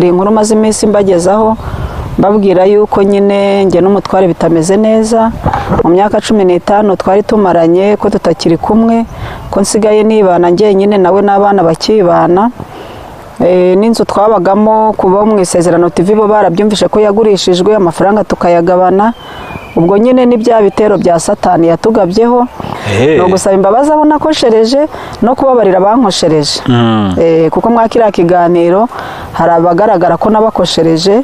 Hari inkuru maze iminsi mbagezaho, mbabwira yuko nyine njye n'umutware bitameze neza. Mu myaka 15 twari tumaranye, ko tutakiri kumwe, ko nsigaye nibana njyenyine, nawe n'abana bakibana. N'inzu twabagamo kuba mu Isezerano TV bo barabyumvishe ko yagurishijwe, amafaranga tukayagabana. Ubwo nyine ni bya bitero bya Satani yatugabyeho. Ni ugusaba imbabazi abo nakoshereje no kubabarira abankoshereje. Kuko mwa kiriya kiganiro hari abagaragara ko nabakoshereje,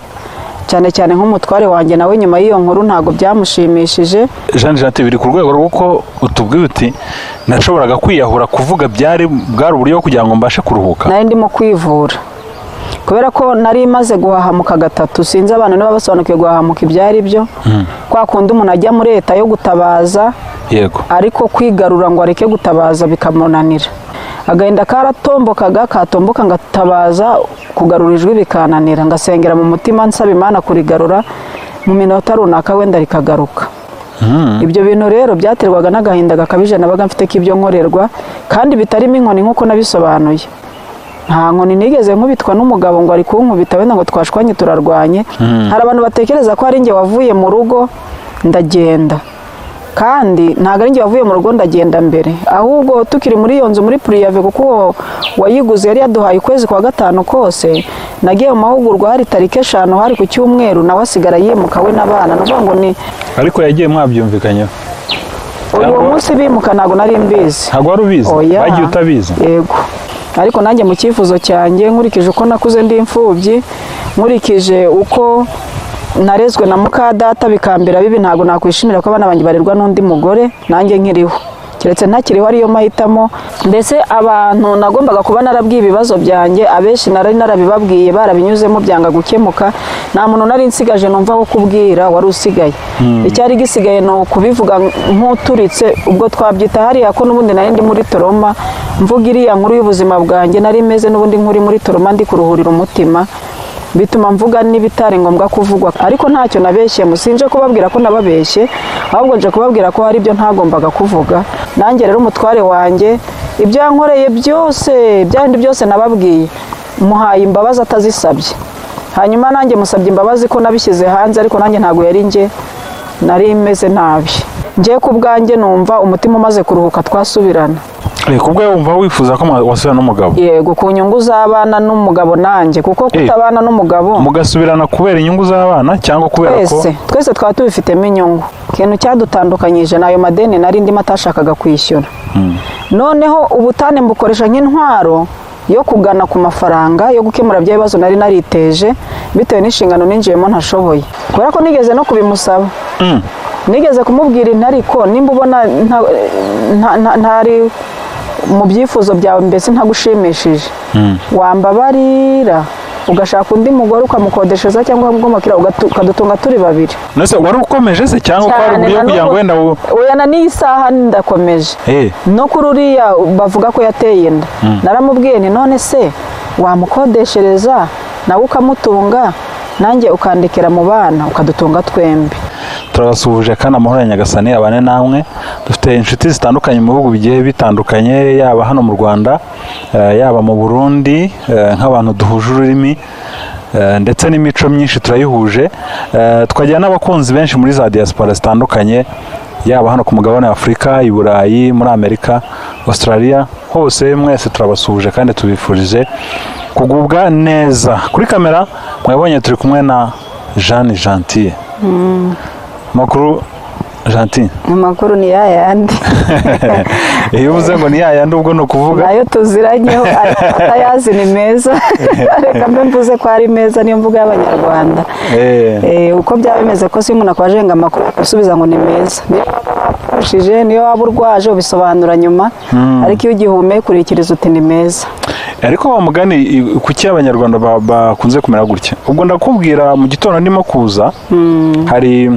cyane cyane nk'umutware wanjye, nawe nyuma y'iyo nkuru ntabwo byamushimishije. Jean Jean, biri ku rwego rw'uko utubwiye uti nashoboraga kwiyahura, kuvuga byari bwari uburyo bwo kugira ngo mbashe kuruhuka. Nari ndimo kwivura kubera ko nari maze guhahamuka gatatu. Sinzi abantu niba basobanukiwe guhahamuka ibyo ari byo, kwa kundi umuntu ajya muri leta yo gutabaza, ariko kwigarura ngo areke gutabaza bikamunanira. Agahinda karatombokaga, katomboka ngatabaza, kugarura ijwi bikananira, ngasengera mu mutima nsaba Imana kurigarura mu minota runaka, wenda rikagaruka. Ibyo bintu rero byaterwaga n'agahinda gakabije nabaga mfite k'ibyo nkorerwa, kandi bitarimo inkoni nk'uko nabisobanuye. Nta nkoni nigeze nkubitwa n'umugabo ngo ari kunkubita, wenda ngo twashwanye turarwanye. Hari abantu batekereza ko ari njye wavuye mu rugo ndagenda, kandi ntabwo ari njye wavuye mu rugo ndagenda mbere. Ahubwo tukiri muri iyo nzu muri préavis, kuko uwo wayiguze yari yaduhaye ukwezi kwa gatanu kose, nagiye mu mahugurwa hari tariki 5, hari ku cyumweru, nawe asigara yimuka we n'abana. Ni ukuvuga ngo ni Ariko yagiye mwabyumvikanyeho? Uwo munsi bimuka ntabwo nari mbizi. Ntabwo wari ubizi? Oya. Bagiye utabizi? Yego, ariko nanjye mu cyifuzo cyanjye, nkurikije uko nakuze ndi imfubyi, nkurikije uko narezwe na muka data bikambera bibi, ntabwo nakwishimira ko abana banjye barerwa n'undi mugore nanjye nkiriho, keretse ntakiriho ariyo mahitamo. Mbese abantu nagombaga kuba narabwiye ibibazo byanjye, abenshi nari narabibabwiye, barabinyuzemo byanga gukemuka. Nta muntu nari nsigaje numva wo kubwira wari usigaye. Icyari gisigaye ni ukubivuga nk'uturitse, ubwo twabyita hariya ko n'ubundi nari ndi muri trauma, mvuga iriya nkuru y'ubuzima bwanjye nari meze n'ubundi nkuri muri trauma, ndi kuruhurira umutima, bituma mvuga n'ibitari ngombwa kuvugwa. Ariko ntacyo nabeshye, sinje kubabwira ko nababeshye, ahubwo nje kubabwira ko hari ibyo ntagombaga kuvuga. Nanjye rero umutware wanjye, ibyo yankoreye byose, bya bindi byose nababwiye, muhaye imbabazi atazisabye. Hanyuma nanjye musabye imbabazi ko nabishyize hanze, ariko nanjye ntabwo yari njye, nari meze nabi. Njye ku bwanjye numva umutima umaze kuruhuka twasubirana. Reka, ubwo wumva wifuza ko wasubirana n'umugabo? Yego, ku nyungu z'abana n'umugabo nanjye, kuko kutabana n'umugabo Mugasubirana kubera inyungu z'abana cyangwa kubera ko Twese, twese twaba tubifitemo inyungu. Ikintu cyadutandukanyije ni ayo madeni nari ndimo atashakaga kwishyura. Noneho ubutane mbukoresha nk'intwaro yo kugana ku mafaranga yo gukemura bya bibazo nari nariteje bitewe n'inshingano ninjiyemo ntashoboye, kubera ko nigeze no kubimusaba. Nigeze kumubwira inti: "Ariko nimba ubona ntari mu byifuzo byawe, mbese ntagushimishije, wambabarira ugashaka undi mugore ukamukodeshereza cyangwa ukamugomokera, ukadutunga turi babiri." Nese wari ukomeje se, cyangwa ko hari Cyane, uburyo na kugira ngo wenda Oya, na n'iyi saha ndakomeje. No kuri uriya bavuga ko yateye inda, naramubwiye nti: "None se wamukodeshereza nawe ukamutunga, nanjye ukandikira mu bana, ukadutunga twembi?" Turabasuhuje kandi amahoro ya Nyagasani abane namwe. Dufite inshuti zitandukanye mu bihugu bigiye bitandukanye, yaba hano mu Rwanda, yaba mu Burundi, nk'abantu duhuje ururimi, ndetse n'imico myinshi turayihuje. Tukagira n'abakunzi benshi muri za diaspora zitandukanye, yaba hano ku mugabane wa Afurika, i Burayi, muri Amerika, Australia, hose mwese turabasuhuje kandi tubifurije kugubwa neza. Kuri kamera mwabonye turi kumwe na Jeanne Gentille. Makuru, Gentille? Amakuru ni yayandi. Iyo uvuze ngo ni yayandi, ubwo ni ukuvuga Nayo tuziranyeho, ariko atayazi ni meza. Reka mbe mvuze ko ari meza, niyo mvuga y'Abanyarwanda. Uko byaba bimeze kose, iyo umuntu akwajenga amakuru, usubiza ngo ni meza. Niyo waba wapfushije, niyo waba urwaje, ubisobanura nyuma, ariko iyo ugihumeka urikiriza uti ni meza. Ariko wa mugani, kuki Abanyarwanda bakunze kumera gutya? Ubwo ndakubwira, mu gitondo ndimo kuza, hari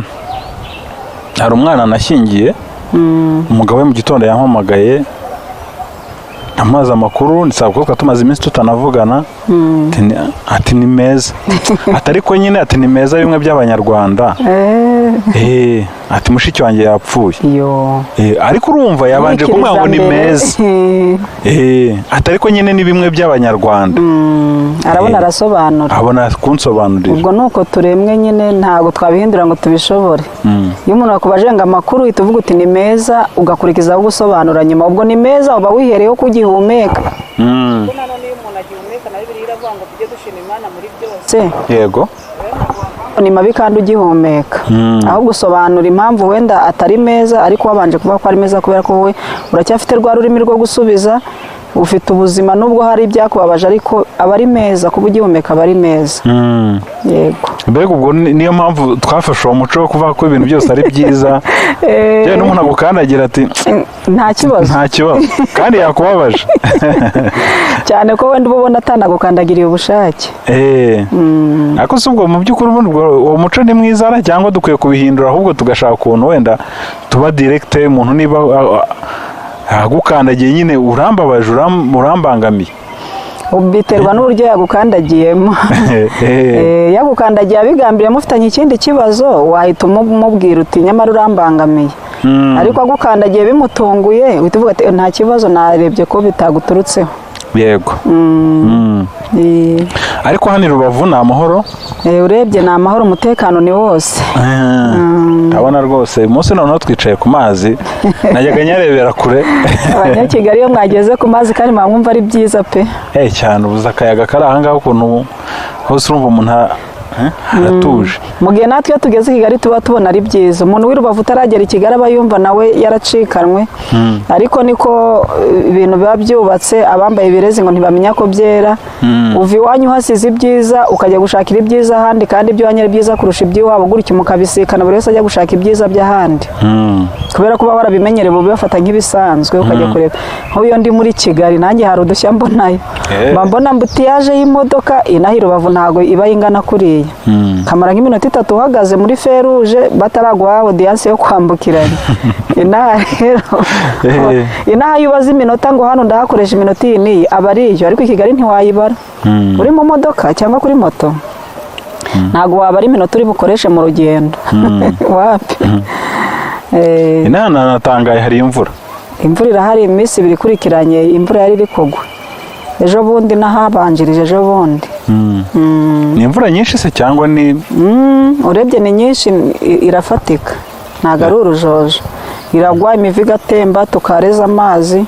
umwana nashyingiye, umugabo we mu gitondo yampamagaye amazi amakuru, ni saa kuko tumaze iminsi tutanavugana. Ati ni meza, ati ariko nyine ati ni meza bimwe by'Abanyarwanda. Ati mushiki wanjye yapfuye. Yo. Ariko urumva yabanje kumubwira ngo ni meza. Ati ariko nyine ni bimwe by'Abanyarwanda. Arabona arasobanura. Abona kunsobanurira. Ubwo nuko turemwe nyine, ntabwo twabihindura ngo tubishobore. Iyo umuntu akubaje ngo amakuru, uhita uvuga uti ni meza, ugakurikizaho gusobanura nyuma. Ubwo ni meza uba wihereyeho kugihumeka. Yego. Ni mabi kandi ugihumeka. Ahubwo usobanura impamvu wenda atari meza, ariko wabanje kuvuga ko ari meza kubera ko wowe uracyafite rwa rurimi rwo gusubiza, ufite ubuzima nubwo hari ibyakubabaje, ariko aba ari meza kuba ugihumeka, aba ari meza. Yego. Mbega ubwo niyo mpamvu twafashe uwo muco wo kuvuga ko ibintu byose ari byiza. Yewe n'umuntu agukandagira ati nta kibazo. Nta kibazo kandi yakubabaje. Cyane ko wenda uba ubona atanagukandagiriye ubushake. Ariko si ubwo mu by'ukuri uwo muco ni mwiza, cyangwa dukwiye kubihindura ahubwo tugashaka ukuntu wenda tuba direct, umuntu niba agukandagiye nyine urambabaje, urambangamiye. Biterwa n'uburyo yagukandagiyemo. Yagukandagiye abigambiriye mufitanye ikindi kibazo, wahita umubwira uti nyamara urambangamiye. Ariko agukandagiye bimutunguye, uhita uvuga ati nta kibazo, narebye ko bitaguturutseho. Yego. Ariko hano i Rubavu ni amahoro. Urebye ni amahoro, umutekano ni wose. Ndabona rwose umunsi noneho twicaye ku mazi, najyaga nyarebera kure. Abanyakigali iyo mwageze ku mazi kandi mwumva ari byiza pe. Cyane, ubuze akayaga kari aha ngaha ukuntu hose urumva umuntu aratuje. Mu gihe natwe iyo tugeze i Kigali tuba tubona ari byiza. Umuntu w'i Rubavu utaragera i Kigali aba yumva nawe yaracikanwe. Ariko niko ibintu biba byubatse, abambaye ibirezi ngo ntibamenya ko byera. Uva iwanyu uhasize ibyiza ukajya gushakira ibyiza ahandi, kandi ibyo iwanyu ari byiza kurusha iby'iwabo, gutyo mukabisikana, buri wese ajya gushaka ibyiza by'ahandi. Kubera kuba warabimenyereye ubu bibafata nk'ibisanzwe, ukajya kureba. Nk'ubu iyo ndi muri Kigali nanjye hari udushya mbonayo. Mba mbona ambutiyaje y'imodoka inaha i Rubavu ntabwo iba ingana kuriya. Kamara nk'iminota 3 uhagaze muri feruje bataraguha audience yo kwambukiranya. Inaha rero, inaha iyo ubaze iminota ngo hano ndahakoresha iminota iyi n'iyi, aba ari iyo, ariko i Kigali ntiwayibara. Uri mu modoka cyangwa kuri moto ntabwo wabara iminota uri bukoreshe mu rugendo. Wapi. Inaha natangaye hari imvura. Imvura irahari, iminsi ibiri ikurikiranye imvura yari iri kugwa. Ejo bundi n'ahabanjirije ejo bundi. Ni imvura nyinshi se cyangwa ni Urebye ni nyinshi, irafatika, ntabwo ari urujojo. Iragwa imivu igatemba tukareza amazi.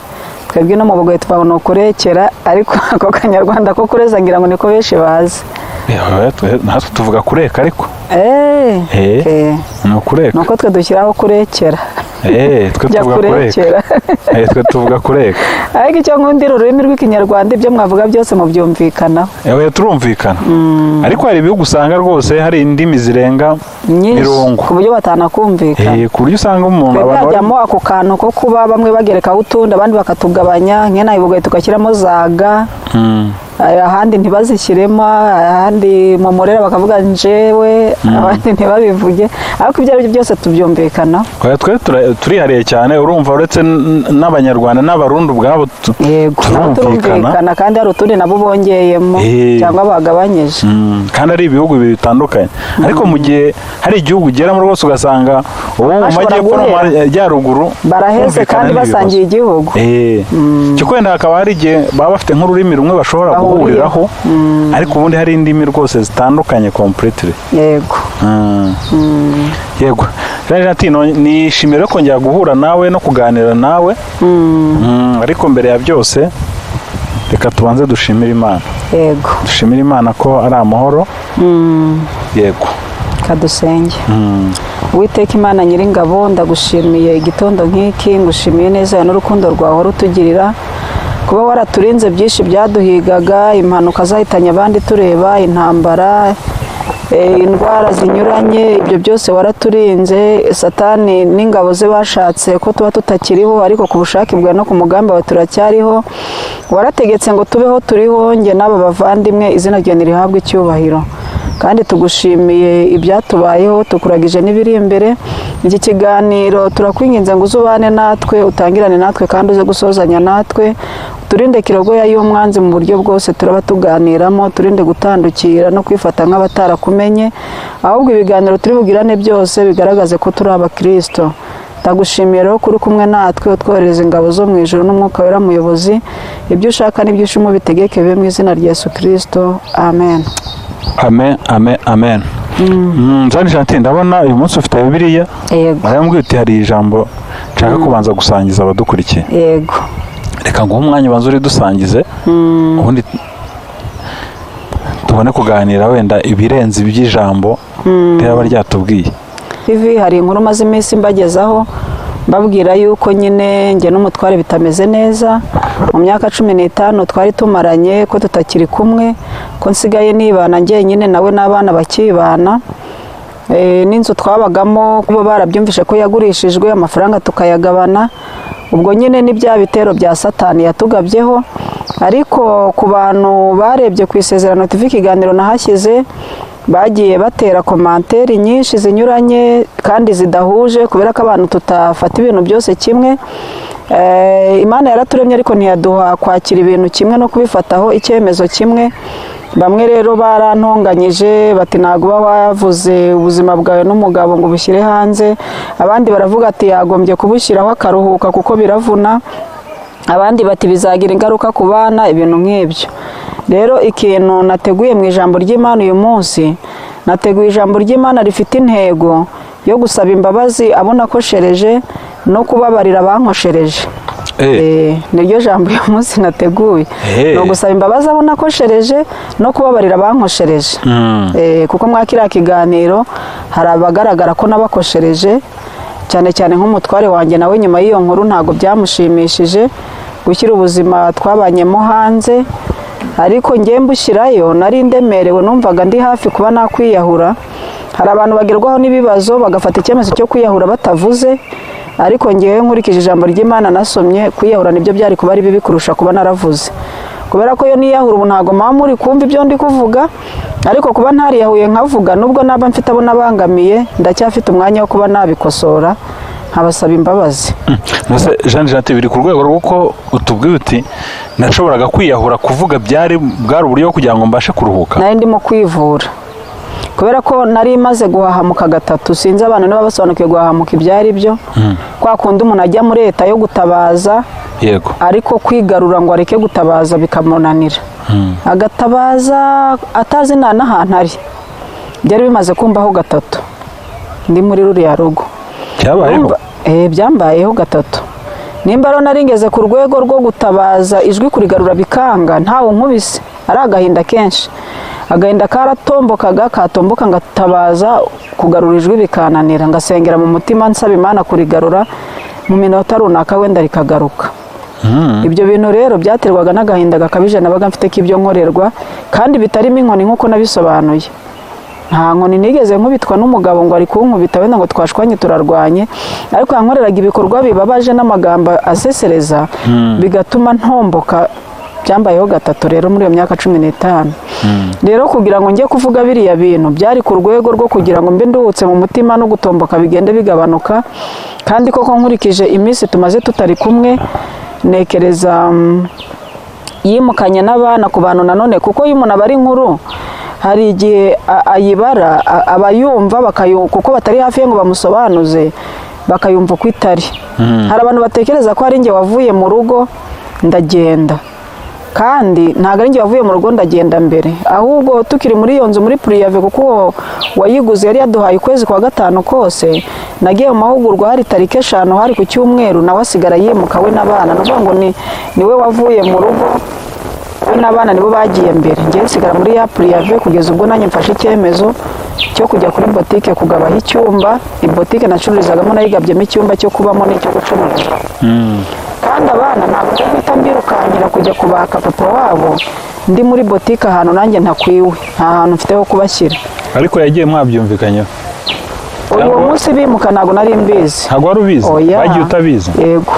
Twebwe no mu Bugoyi twabona ukurekera, ariko ako kanyarwanda ko kureza ngira ngo niko benshi bazi. Natwe tuvuga kureka ariko. Ni ukureka. Nuko twe dushyiraho kurekera. Twe tuvuga kureka. Twe tuvuga kureka. Ariko icyo nkundira ururimi rw'Ikinyarwanda, ibyo mwavuga byose mubyumvikanaho. Turumvikana. Ariko hari ibihugu usanga rwose hari indimi zirenga mirongo, ku buryo batanakumvikana. Ku buryo usanga umuntu abantu bajyamo ako kantu ko kuba bamwe bagerekaho utundi abandi bakatugabanya, nk'inaha i Bugoyi tugashyiramo zaga, ahandi ntibazishyiremo, ahandi mu Murera bakavuga njewe, abandi ntibabivuge, ariko ibyo ari byo byose tubyumvikana. Twe turihariye cyane, urumva uretse n'Abanyarwanda n'Abarundi ubwabo turumvikana, kandi hari utundi nabo bongeyemo cyangwa bagabanyije. Kandi ari ibihugu bitandukanye. Ariko mu gihe hari igihugu ugeramo rwose ugasanga uwo mu majyepfo no mu majyaruguru baraheze kandi basangiye igihugu. Cyo kwenda hakaba hari igihe baba bafite nk'ururimi rumwe bashobora guhuriraho, ariko ubundi hari indimi rwose zitandukanye completely. Yego. Yego. Rero nishimiye kongera guhura nawe no kuganira nawe. Ariko mbere ya byose reka tubanze dushimire Imana. Yego. Dushimire Imana ko ari amahoro. Yego. Kadusenge. Uwiteka Imana Nyiringabo, ndagushimiye igitondo nk'iki, ngushimiye neza n'urukundo rwawe rutugirira, kuba waraturinze byinshi byaduhigaga, impanuka zahitanye abandi tureba, intambara, indwara zinyuranye, ibyo byose waraturinze. Satani n'ingabo ze bashatse ko tuba tutakiriho, ariko ku bushake bwawe no ku mugambi wawe turacyariho. Warategetse ngo tubeho, turiho, njye n'aba bavandimwe, izina ryawe nirihabwe icyubahiro. Kandi tugushimiye ibyatubayeho, tukuragije n'ibiri imbere. Iki kiganiro turakwinginze ngo uzubane natwe, utangirane natwe kandi uze gusozanya natwe. Uturinde kirogoya y'umwanzi mu buryo bwose turaba tuganiramo, turinde gutandukira no kwifata nk'abatarakumenye, ahubwo ibiganiro turi bugirane byose bigaragaze ko turi abakristo. Ndagushimiye rero kuri kumwe natwe, utwohereza ingabo zo mu ijuru n'umwuka wera muyobozi. Ibyo ushaka n'ibyo ushima ubitegeke bibe mu izina rya Yesu Kristo, amen. Amen, amen, amen. Jeanne Gentil, ndabona uyu munsi ufite Bibiliya. Yego. Arambwira uti hari ijambo nshaka kubanza gusangiza abadukurikiye. Yego. Reka nguhe umwanya ubanza uridusangize, ubundi tubone kuganira wenda ibirenze iby'ijambo riraba ryatubwiye. TV, hari inkuru maze iminsi mbagezaho, mbabwira yuko nyine njye n'umutware bitameze neza. Mu myaka 15 twari tumaranye, ko tutakiri kumwe, ko nsigaye nibana njyenyine, nawe n'abana bakibana. N'inzu twabagamo kuba barabyumvishe ko yagurishijwe, amafaranga tukayagabana. Ubwo nyine ni bya bitero bya Satani yatugabyeho. Ariko ku bantu barebye ku Isezerano TV ikiganiro nahashyize, bagiye batera commentaires nyinshi zinyuranye kandi zidahuje, kubera ko abantu tutafata ibintu byose kimwe. Imana yaraturemye ariko ntiyaduha kwakira ibintu kimwe no kubifataho icyemezo kimwe. Bamwe rero barantonganyije bati ntabwo uba wavuze ubuzima bwawe n'umugabo ngo ubushyire hanze. Abandi baravuga ati yagombye kubushyiraho akaruhuka kuko biravuna. Abandi bati bizagira ingaruka ku bana, ibintu nk'ibyo. Rero ikintu nateguye mu ijambo ry'Imana uyu munsi, nateguye ijambo ry'Imana rifite intego yo gusaba imbabazi abo nakoshereje no kubabarira abankoshereje. Niryo jambo uyu munsi nateguye. Ni ugusaba imbabazi abo nakoshereje no kubabarira abankoshereje. Kuko mwa kiriya kiganiro hari abagaragara ko nabakoshereje, cyane cyane nk'umutware wanjye, nawe nyuma y'iyo nkuru ntabwo byamushimishije gushyira ubuzima twabanyemo hanze. Ariko njye mbushyirayo nari ndemerewe, numvaga ndi hafi kuba nakwiyahura. Hari abantu bagerwaho n'ibibazo bagafata icyemezo cyo kwiyahura batavuze, ariko ngewe nkurikije ijambo ry'Imana nasomye, kwiyahura nibyo byari kuba ari bibi kurusha kuba naravuze, kubera ko iyo niyahura ubu ntabwo muba muri kumva ibyo ndi kuvuga. Ariko kuba ntariyahuye nkavuga, nubwo naba mfite abo nabangamiye, ndacyafite umwanya wo kuba nabikosora nkabasaba imbabazi. Mbese Jeanne Gentil, biri ku rwego rw'uko utubwiye uti nashoboraga kwiyahura, kuvuga byari bwari uburyo bwo kugira ngo mbashe kuruhuka? Nari ndimo kwivura, kubera ko nari maze guhahamuka gatatu. Sinzi abantu niba basobanukiwe guhahamuka ibyo ari byo, kwa kundi umuntu ajya muri leta yo gutabaza, ariko kwigarura ngo areke gutabaza bikamunanira, agatabaza atazi nta n'ahantu ari. Byari bimaze kumbaho gatatu ndi muri ruriya rugo. Cyabayeho? Byambayeho gatatu. Nimba rero nari ngeze ku rwego rwo gutabaza, ijwi kurigarura bikanga, ntawe unkubise, ari agahinda kenshi, agahinda karatombokaga, katomboka ngatabaza, kugarura ijwi bikananira, ngasengera mu mutima nsaba Imana kurigarura mu minota runaka wenda rikagaruka. Ibyo bintu rero byaterwaga n'agahinda gakabije nabaga mfite k'ibyo nkorerwa, kandi bitarimo inkoni nk'uko nabisobanuye. Nta nkoni nigeze nkubitwa n'umugabo ngo ari kunkubita wenda ngo twashwanye turarwanye, ariko yankoreraga ibikorwa bibabaje n'amagambo asesereza, bigatuma ntomboka. Byambayeho gatatu rero muri iyo myaka 15. Rero kugira ngo njye kuvuga biriya bintu byari ku rwego rwo kugira ngo mbe nduhutse mu mutima no gutomboka bigende bigabanuka. Kandi koko nkurikije iminsi tumaze tutari kumwe, nekereza yimukanye n'abana. Ku bantu nanone, kuko iyo umuntu aba ari inkuru hari igihe ayibara, abayumva kuko batari hafi ye ngo bamusobanuze, bakayumva uko itari. Hari abantu batekereza ko ari njye wavuye mu rugo ndagenda, kandi ntabwo ari njye wavuye mu rugo ndagenda mbere. Ahubwo tukiri muri iyo nzu muri préavis, kuko uwo wayiguze yari yaduhaye ukwezi kwa gatanu kose, nagiye mu mahugurwa hari tariki 5, hari ku cyumweru, nawe asigara yimuka we n'abana. Ni ukuvuga ngo ni we wavuye mu rugo, we n'abana nibo bagiye mbere, njyewe nsigara muri ya préavis kugeza ubwo nanjye mfashe icyemezo cyo kujya kuri botike kugabaho icyumba. Ibotike nacururizagamo nayigabyemo icyumba cyo kubamo n'icyo gucuruza. Kandi abana ntabwo ari guhita mbirukankira kujya kubaka papa wabo ndi muri botike, ahantu nanjye ntakwiwe, nta hantu mfite ho kubashyira. Ariko yagiye mwabyumvikanyeho? Uwo munsi bimuka ntabwo nari mbizi. Ntabwo wari ubizi? Oya. Bagiye utabizi? Yego,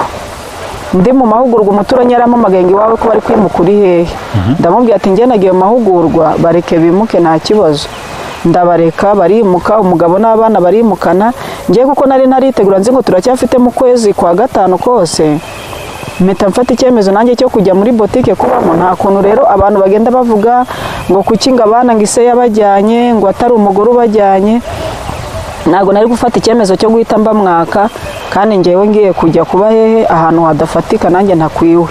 ndi mu mahugurwa, umuturanyi yarampamagaye ngo iwawe ko bari kwimuka uri hehe? Ndamubwira ati njye nagiye mu mahugurwa, bareke bimuke nta kibazo. Ndabareka barimuka, umugabo n'abana barimukana. Njye kuko nari ntaritegura, nzi ngo turacyafite mu kwezi kwa gatanu kose. Mpita mfata icyemezo nanjye cyo kujya muri botike kubamo. Nta kuntu rero abantu bagenda bavuga ngo kuki ngo abana ngo ise yabajyanye, ngo atari umugore ubajyanye. Ntabwo nari gufata icyemezo cyo guhita mbamwaka kandi ngewe ngiye kujya kuba hehe, ahantu hadafatika, nanjye ntakwiwe.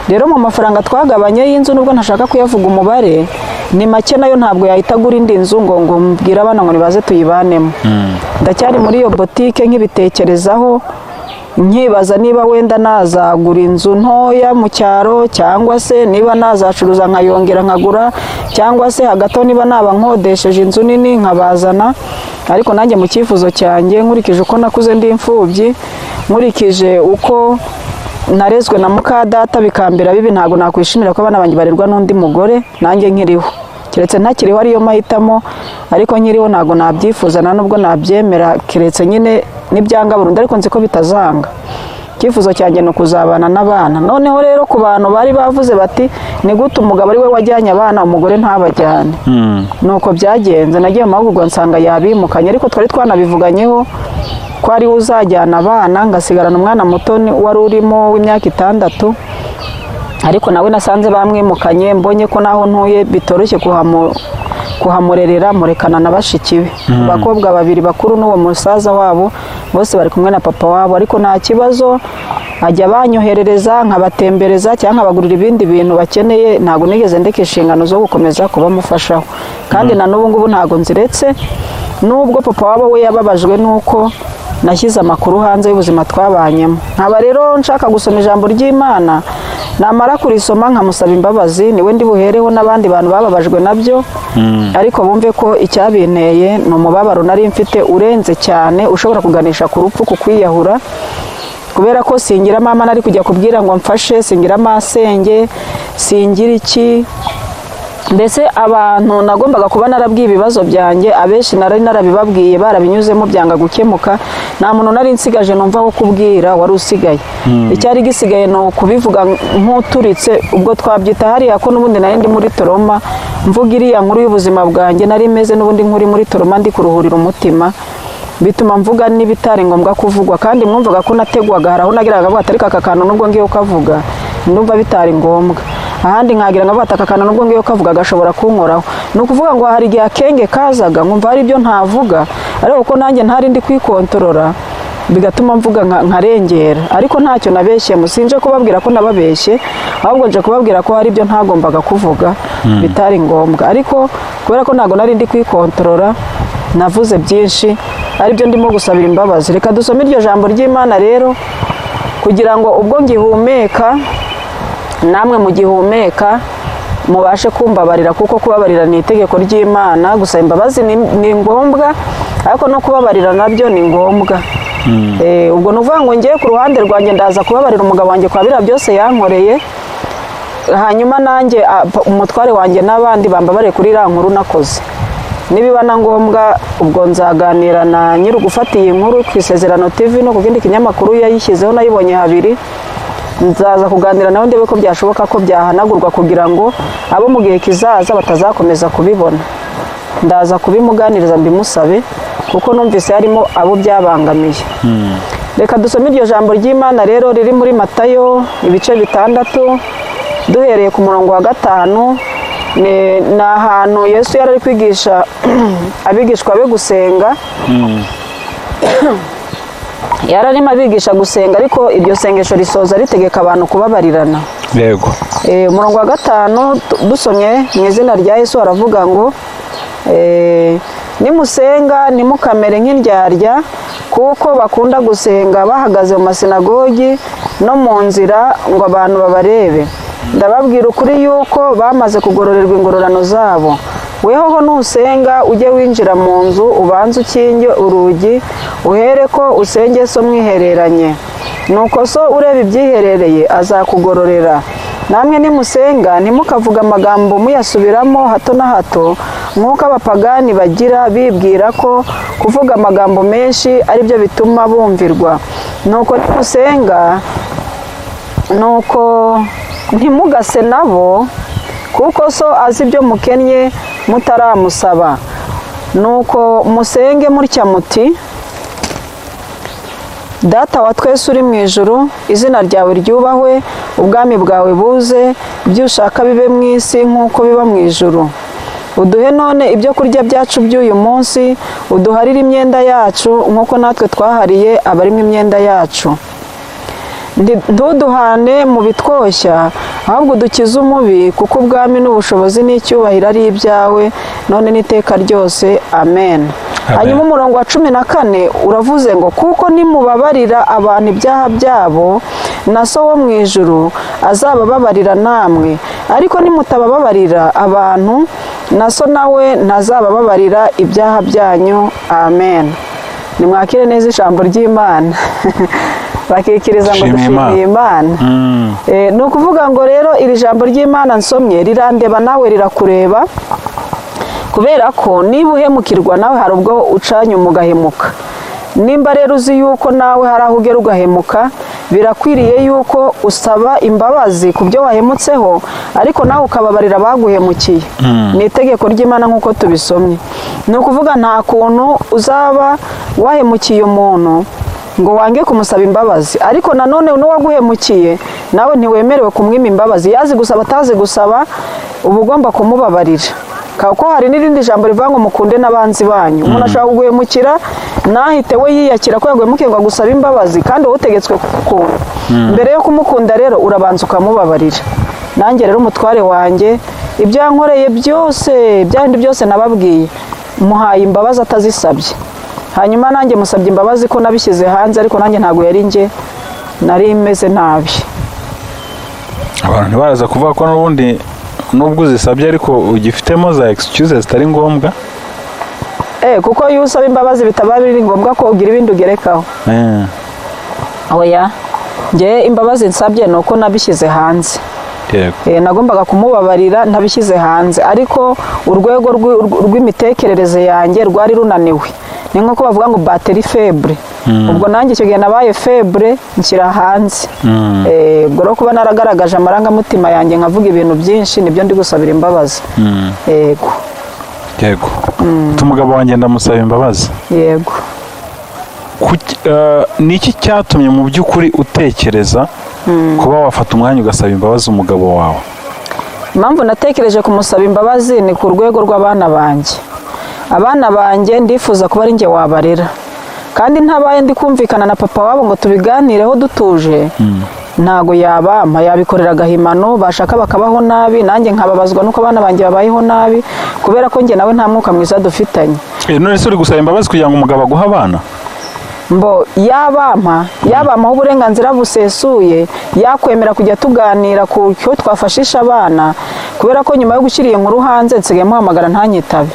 Rero mu mafaranga twagabanye y'inzu, nubwo ntashaka kuyavuga umubare, ni make nayo, ntabwo yahita agura indi nzu ngo mbwire abana ngo nibaze tuyibanemo. Ndacyari muri iyo botike nkibitekerezaho, nkibaza niba wenda nazagura inzu ntoya mu cyaro, cyangwa se niba nazacuruza nkayongera nkagura, cyangwa se hagati aho niba naba nkodesheje inzu nini nkabazana. Ariko nanjye mu cyifuzo cyanjye, nkurikije uko nakuze ndi imfubyi, nkurikije uko narezwe na muka data bikambera bibi, ntabwo nakwishimira ko abana banjye barerwa n'undi mugore nanjye nkiriho, keretse ntakiriho ariyo mahitamo. Ariko nkiriho ntabwo nabyifuza, nta nubwo nabyemera, keretse nyine nibyanga burundu, ariko nzi ko bitazanga. Icyifuzo cyanjye ni ukuzabana n'abana. Noneho rero ku bantu bari bavuze bati: "Ni gute umugabo ari we wajyanye abana, umugore ntabajyane?" Nuko byagenze. Nagiye mu mahugurwa nsanga yabimukanye, ariko twari twanabivuganyeho ko ari we uzajyana abana, ngasigarana umwana muto wari urimo w'imyaka 6, ariko nawe nasanze bamwimukanye. Mbonye ko naho ntuye bitoroshye kuhamurerera, murekana na bashiki be, abakobwa babiri bakuru n'uwo musaza wabo, bose bari kumwe na papa wabo. Ariko nta kibazo, ajya banyoherereza nkabatembereza cyangwa nkabagurira ibindi bintu bakeneye. Ntabwo nigeze ndeka inshingano zo gukomeza kubamufashaho, kandi na n'ubu ngubu ntabwo nziretse, nubwo papa wabo we yababajwe n'uko nashyize amakuru hanze y'ubuzima twabanyemo. Nkaba rero nshaka gusoma ijambo ry'Imana, namara kurisoma nkamusaba imbabazi. Niwe ndi buhereho n'abandi bantu bababajwe nabyo, ariko bumve ko icyabinteye ni umubabaro nari mfite urenze cyane, ushobora kuganisha ku rupfu, ku kwiyahura, kubera ko singira mama nari kujya kubwira ngo mfashe, singira masenge, singira iki. Mbese abantu nagombaga kuba narabwiye ibibazo byanjye, abenshi nari narabibabwiye, barabinyuzemo byanga gukemuka. Nta muntu nari nsigaje numva wo kubwira wari usigaye. Icyari gisigaye ni ukubivuga nk'uturitse, ubwo twabyita hariya ko n'ubundi nari ndi muri trauma, mvuga iriya nkuru y'ubuzima bwanjye. Nari meze n'ubundi nkuri muri trauma, ndi kuruhurira umutima, bituma mvuga n'ibitari ngombwa kuvugwa. Kandi mwumvaga ko nategwaga, hari aho nageraga nkavuga ati: "Ariko aka kantu nubwo ngiye ukavuga ndumva bitari ngombwa." Ahandi nkagira ngo aka kantu nubwo ngiye ukavuga gashobora kunkoraho. Ni ukuvuga ngo hari igihe akenge kazaga nkumva hari ibyo ntavuga, ariko kuko nanjye ntari ndi kwikontorora, bigatuma mvuga nkarengera. Ariko ntacyo nabeshye, sinje kubabwira ko nababeshye, ahubwo nje kubabwira ko hari ibyo ntagombaga kuvuga bitari ngombwa. Ariko kubera ko ntabwo nari ndi kwikontorora, navuze byinshi, aribyo ndimo gusabira imbabazi. Reka dusome iryo jambo ry'Imana rero, kugira ngo ubwo ngihumeka namwe mugihumeka mubashe kumbabarira, kuko kubabarira ni itegeko ry'Imana. Gusaba imbabazi ni ngombwa, ariko no kubabarira nabyo ni ngombwa. Ubwo ni ukuvuga ngo ngewe ku ruhande rwanjye ndaza kubabarira umugabo wanjye kwa biriya byose yankoreye, hanyuma nanjye umutware wanjye n'abandi bambabare kuri iriya nkuru nakoze. Nibiba na ngombwa, ubwo nzaganira na nyiri ugufata iyi nkuru ku Isezerano TV no ku kindi kinyamakuru yayishyizeho, nayibonye habiri. Nzaza kuganira nawe ndebe ko byashoboka ko byahanagurwa, kugira ngo abo mu gihe kizaza batazakomeza kubibona. Ndaza kubimuganiriza mbimusabe, kuko numvise harimo abo byabangamiye. Reka dusome iryo jambo ry'Imana rero riri muri Matayo ibice 6, duhereye ku murongo wa 5. Ni ahantu Yesu yari ari kwigisha abigishwa be gusenga. Yari arimo abigisha gusenga, ariko iryo sengesho risoza ritegeka abantu kubabarirana. Umurongo wa 5 dusomye mu izina rya Yesu, haravuga ngo: "Nimusenga ntimukamere nk'indyarya, kuko bakunda gusenga bahagaze mu masinagogi no mu nzira ngo abantu babarebe. Ndababwira ukuri yuko bamaze kugororerwa ingororano zabo. Wehoho nusenga, ujye winjira mu nzu, ubanze ukinge urugi, uhere ko usenge so mwihereranye. Nuko so ureba ibyiherereye azakugororera. Namwe nimusenga, ntimukavuge amagambo muyasubiramo hato na hato, nk'uko abapagani bagira, bibwira ko kuvuga amagambo menshi ari byo bituma bumvirwa. Nuko nimusenga, nuko ntimugase nabo, kuko so azi ibyo mukennye mutaramusaba. Nuko musenge mutya muti: Data wa twese uri mu ijuru, izina ryawe ryubahwe, ubwami bwawe buze, ibyo ushaka bibe mu isi nk'uko biba mu ijuru. Uduhe none ibyo kurya byacu by'uyu munsi, uduharire imyenda yacu nk'uko natwe twahariye abarimo imyenda yacu. Ntuduhane mu bitwoshya, ahubwo udukize umubi, kuko ubwami n'ubushobozi n'icyubahiro ari ibyawe, none n'iteka ryose. Amen. Amen. Hanyuma umurongo wa 14 uravuze ngo: "Kuko nimubabarira abantu ibyaha byabo, na So wo mu ijuru azabababarira namwe, ariko nimutabababarira abantu, na So nawe ntazabababarira ibyaha byanyu." Amen. Nimwakire neza ijambo ry'Imana. Bakikiriza ngo Shima Imana. dushimiye Imana. Ni ukuvuga ngo rero iri jambo ry'Imana nsomye rirandeba, nawe rirakureba, kubera ko niba uhemukirwa, nawe hari ubwo ucanye ugahemuka. Nimba rero uzi yuko nawe hari aho ugera ugahemuka, birakwiriye yuko usaba imbabazi ku byo wahemutseho, ariko nawe ukababarira abaguhemukiye. Ni itegeko ry'Imana nk'uko tubisomye. Ni ukuvuga nta kuntu uzaba wahemukiye umuntu ngo wange kumusaba imbabazi, ariko nanone n'uwaguhemukiye nawe ntiwemerewe kumwima imbabazi. Yazi gusaba, atazi gusaba, uba ugomba kumubabarira, kuko hari n'irindi jambo rivuga ngo mukunde n'abanzi banyu. Umuntu ashobora kuguhemukira ntahite we yiyakira ko yaguhemukiye ngo agusabe imbabazi, kandi wowe utegetswe kumukunda. Mbere yo kumukunda rero urabanza ukamubabarira. Nanjye rero umutware wanjye, ibyo yankoreye byose, bya bindi byose nababwiye, muhaye imbabazi atazisabye. Hanyuma nanjye musabye imbabazi ko nabishyize hanze, ariko nanjye ntabwo yari njye, nari meze nabi. Abantu ntibaraza kuvuga ko n'ubundi nubwo uzisabye ariko ugifitemo za excuses zitari ngombwa? Kuko iyo usaba imbabazi bitaba biri ngombwa ko ugira ibindi ugerekaho. Oya, njye imbabazi nsabye ni uko nabishyize hanze. Nagombaga kumubabarira ntabishyize hanze, ariko urwego rw'imitekerereze yanjye rwari runaniwe. Ni nk'uko bavuga ngo batterie faible. Ubwo nanjye icyo gihe nabaye faible, nshyira hanze. Ubwo rero kuba naragaragaje amarangamutima yanjye, nkavuga ibintu byinshi, nibyo ndi gusabira imbabazi. Yego. Yego. Ati: "Umugabo wanjye ndamusaba imbabazi." Yego. Ni iki cyatumye mu by'ukuri utekereza kuba wafata umwanya ugasaba imbabazi umugabo wawe? Impamvu natekereje kumusaba imbabazi ni ku rwego rw'abana banjye. Abana banjye ndifuza kuba ari njye wabarera, kandi ntabaye ndi kumvikana na papa wabo ngo tubiganireho dutuje, ntago yabampa, yabikorera agahimano, bashaka bakabaho nabi, nanjye nkababazwa nuko abana banjye babayeho nabi, kubera ko njye nawe nta mwuka mwiza dufitanye. None se uri gusaba imbabazi kugira ngo umugabo aguhe abana? Mbo yabampaho uburenganzira busesuye, yakwemera kujya tuganira ku cyo twafashisha abana, kubera ko nyuma yo gushyira iyo nkuru hanze nsigaye muhamagara ntanyitabe,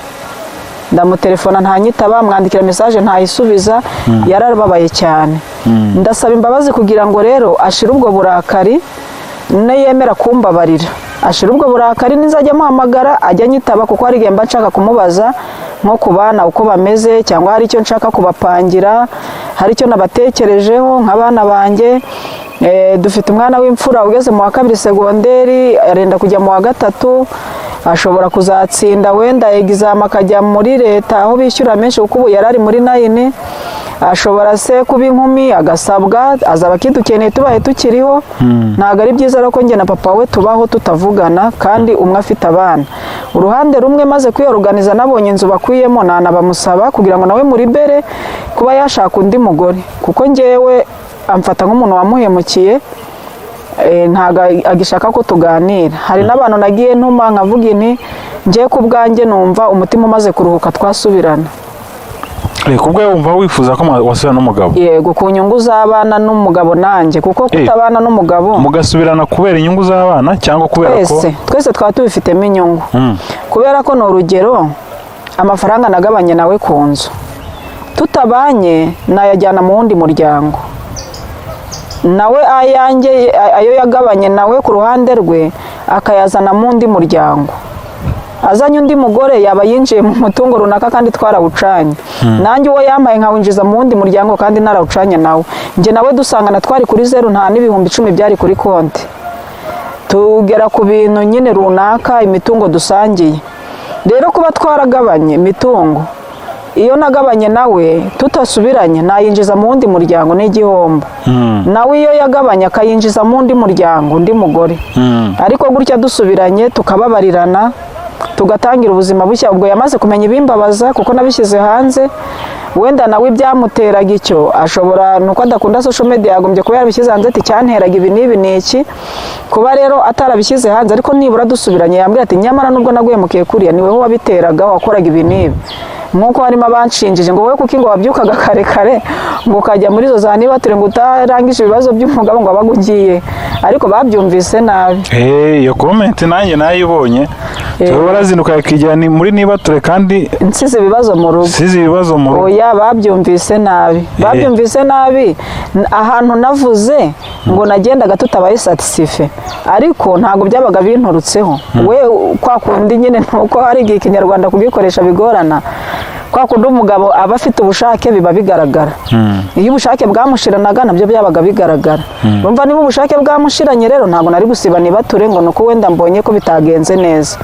ndamutelefona ntanyitaba, mwandikira message ntayisubiza. Yarababaye cyane. Ndasaba imbabazi kugira ngo rero ashire ubwo burakari. Niyemera kumbabarira, ashira ubwo burakari, nizajya amuhamagara ajya anyitaba, kuko hari igihe mba nshaka kumubaza nko ku bana uko bameze, cyangwa hari icyo nshaka kubapangira, hari icyo nabatekerejeho nk'abana banjye. Dufite umwana w'imfura ugeze mu wa kabiri segonderi, arenda kujya mu wa gatatu, ashobora kuzatsinda wenda examen akajya muri leta aho bishyura menshi, kuko ubu yari ari muri nine. Ashobora se kuba inkumi agasabwa, azaba akidukeneye tubaye tukiriho. Ntabwo ari byiza rero ko njye na papa we tubaho tutavugana, kandi umwe afite abana uruhande rumwe. Maze kwiyoruganiza, nabonye inzu bakwiyemo, nanabamusaba kugira ngo nawe muribere kuba yashaka undi mugore, kuko njyewe amfata nk'umuntu wamuhemukiye. Ntabwo agishaka ko tuganira. Hari n'abantu nagiye ntuma nkavuga inti njye ku bwanjye numva umutima umaze kuruhuka twasubirana. Ku bwawe wumva wifuza ko wasubirana n'umugabo? Yego, ku nyungu z'abana n'umugabo nanjye, kuko kutabana n'umugabo Mugasubirana kubera inyungu z'abana cyangwa kubera ko Twese twaba tubifitemo inyungu, kubera ko ni urugero, amafaranga nagabanye nawe ku nzu, tutabanye nayajyana mu wundi muryango, nawe ayanjye ayo yagabanye nawe ku ruhande rwe akayazana mu wundi muryango. Azanye undi mugore yaba yinjiye mu mutungo runaka kandi twarawucanye. Nanjye uwo yampaye nkawinjiza mu wundi muryango kandi narawucanye nawe. Njye nawe dusangana twari kuri zeru, nta n'10,000 byari kuri konti, tugera ku bintu nyine runaka, imitungo dusangiye. Rero kuba twaragabanye imitungo Iyo nagabanye nawe tutasubiranye, nayinjiza mu wundi muryango n'igihombo. Nawe iyo yagabanye akayinjiza mu wundi muryango, undi mugore. Ariko gutya dusubiranye, tukababarirana, tugatangira ubuzima bushya, ubwo yamaze kumenya ibimbabaza kuko nabishyize hanze. Wenda nawe ibyamuteraga icyo ashobora, ni uko adakunda social media, yagombye kuba yarabishyize hanze ati: "Cyanteraga ibi n'ibi ni iki." Kuba rero atarabishyize hanze, ariko nibura dusubiranye yambwira ati: "Nyamara nubwo naguhemukiye kuriya, ni wowe wabiteraga, wakoraga ibi n'ibi." Nk'uko harimo abanshinjije ngo: "Wowe kuki ngo wabyukaga kare kare, ngo ukajya muri izo za nibature, ngo utarangije ibibazo by'umugabo, ngo wabaga ugiye?" Ariko babyumvise nabi. Iyo comment nanjye nayibonye. Tuba barazinduka akijyana ni muri nibature kandi nsize ibibazo mu rugo. Size ibibazo mu rugo. Oya, babyumvise nabi, babyumvise nabi. Ahantu navuze ngo nagendaga tutabaye satisfait, ariko ntabwo byabaga binturutseho. We kwa kundi nyine, nuko hari igihe Ikinyarwanda kugikoresha bigorana. Kwa kundi umugabo aba afite ubushake, biba bigaragara. Iyo ubushake bwamushiranaga, nabyo byabaga bigaragara. Urumva, niba ubushake bwamushiranye rero, ntabwo nari gusiba nibature ngo ni uko wenda mbonye ko bitagenze neza.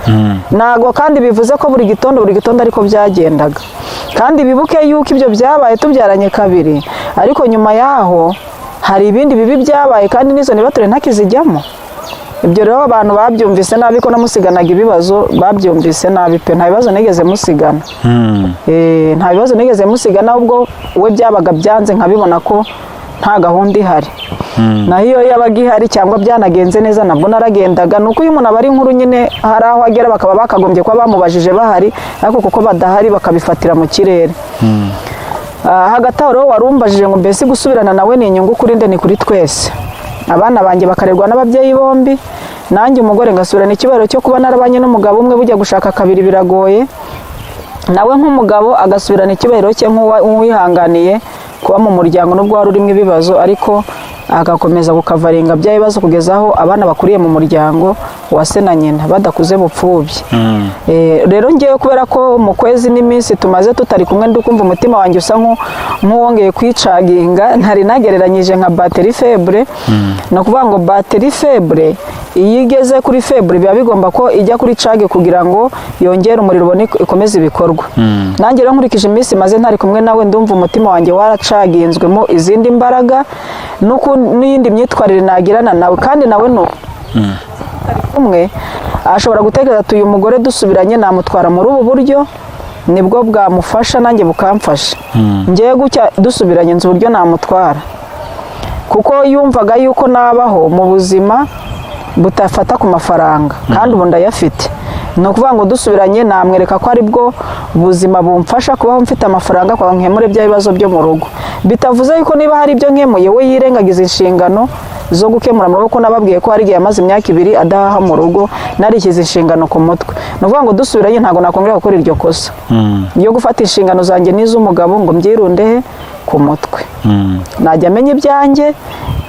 Ntabwo kandi bivuze ko buri gitondo, buri gitondo ariko byagendaga. Kandi bibuke yuko ibyo byabaye tubyaranye kabiri, ariko nyuma yaho hari ibindi bibi byabaye, kandi n'izo nibature ntakizijyamo. Ibyo rero abantu babyumvise nabi ko namusiganaga ibibazo, babyumvise nabi pe. Nta bibazo nigeze musigana. Nta bibazo nigeze musigana, ahubwo we byabaga byanze nkabibona ko nta gahunda ihari. Naho iyo yabaga ihari cyangwa byanagenze neza, nabwo naragendaga. Ni uko iyo umuntu aba ari inkuru nyine, hari aho agera bakaba bakagombye kuba bamubajije bahari, ariko kuko badahari bakabifatira mu kirere. Hagati aho rero warumbajije ngo: "Mbese gusubirana nawe ni inyungu kuri nde?" Ni kuri twese. Abana banjye bakarerwa n'ababyeyi bombi, nanjye umugore ngasubirana icyubahiro cyo kuba narabanye n'umugabo umwe. Bujya gushaka kabiri biragoye. Nawe nk'umugabo agasubirana icyubahiro cye nk'uwihanganiye kuba mu muryango nubwo wari urimo ibibazo, ariko agakomeza gukavaringa bya bibazo kugeza aho abana bakuriye mu muryango wa se na nyina, badakuze bupfubyi. Rero ngewe, kubera ko mu kwezi n'iminsi tumaze tutari kumwe, ndi kumva umutima wanjye usa nk'uwongeye kwicaginga. Ntari nagereranyije nka batterie faible. Ni ukuvuga ngo batterie faible, iyo igeze kuri faible, biba bigomba ko ijya kuri charge kugira ngo yongere umuriro, ubone ikomeze ibikorwa. Nanjye rero nkurikije iminsi maze ntari kumwe nawe, ndumva umutima wanjye waracaginzwemo izindi mbaraga n'iyindi myitwarire nagirana nawe. Kandi nawe ni kumwe ashobora gutekereza ati: "Uyu mugore dusubiranye namutwara muri ubu buryo, nibwo bwamufasha nanjye bukamfasha." Ngewe gutya dusubiranye, nzi uburyo namutwara, kuko yumvaga yuko nabaho mu buzima butafata ku mafaranga, kandi ubu ndayafite. Ni ukuvuga ngo dusubiranye namwereka ko ari bwo buzima bumfasha kubaho mfite amafaranga kugira ngo nkemure bya bibazo byo mu rugo. Bitavuze yuko niba hari ibyo nkemuye, we yirengagiza inshingano zo gukemura mu rugo, ko nababwiye ko hari igihe yamaze imyaka 2 adahaha mu rugo, narishyize inshingano ku mutwe. Ni ukuvuga ngo dusubiranye ntabwo nakongera gukora iryo kosa yo gufata inshingano zanjye n'iz'umugabo ngo mbyirundehe ku mutwe. Najya amenya ibyanjye,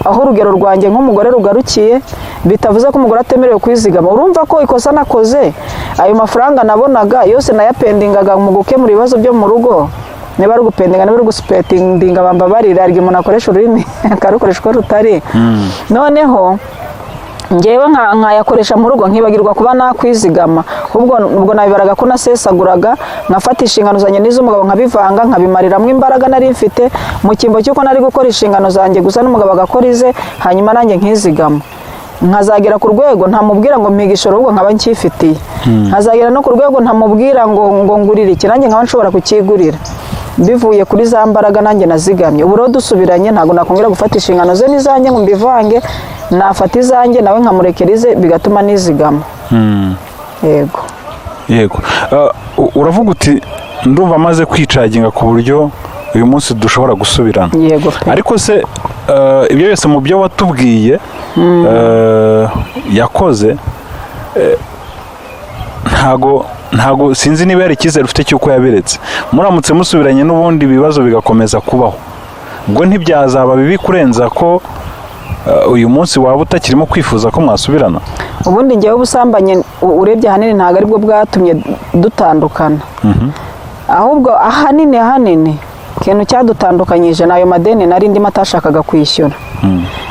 aho urugero rwanjye nk'umugore rugarukiye. Bitavuze ko umugore atemerewe kwizigama. Urumva ko ikosa nakoze, ayo mafaranga nabonaga yose nayapendingaga mu gukemura ibibazo byo mu rugo. Niba ari ugupendinga, niba ari ugusipendinga, bambabarira, hari igihe umuntu akoresha ururimi akarukoresha uko rutari. Noneho ngewe nkayakoresha mu rugo, nkibagirwa kuba nakwizigama. Ubwo nabibaraga ko nasesaguraga, nkafata inshingano zanjye n'iz'umugabo nkabivanga, nkabimariramo imbaraga nari mfite, mu cyimbo cy'uko nari gukora inshingano zanjye gusa n'umugabo agakora ize, hanyuma nanjye nkizigama, nkazagera ku rwego ntamubwira ngo mpiga ishoro, ahubwo nkaba ncyifitiye, nkazagera no ku rwego ntamubwira ngo ngurire iki, nanjye nkaba nshobora kucyigurira bivuye kuri za mbaraga nanjye nazigamye. Ubu rero dusubiranye, ntabwo nakongera gufata inshingano ze n'izanjye ngo mbivange. Nafata izanjye, nawe nkamurekera ize, bigatuma nizigama. Yego. Yego. Uravuga uti: "Ndumva amaze kwicaginga ku buryo uyu munsi dushobora gusubirana." Yego pe. Ariko se ibyo byose mu byo watubwiye yakoze, ntago sinzi niba hari icyizere ufite cy'uko yabiretse. Muramutse musubiranye n'ubundi ibibazo bigakomeza kubaho, ubwo ntibyazaba bibi kurenza ko uyu munsi waba utakirimo kwifuza ko mwasubirana? Ubundi ngewe ubusambanyi, urebye ahanini ntabwo aribwo bwatumye dutandukana. Ahubwo ahanini ikintu cyadutandukanyije ni ayo madeni nari ndimo atashakaga kwishyura.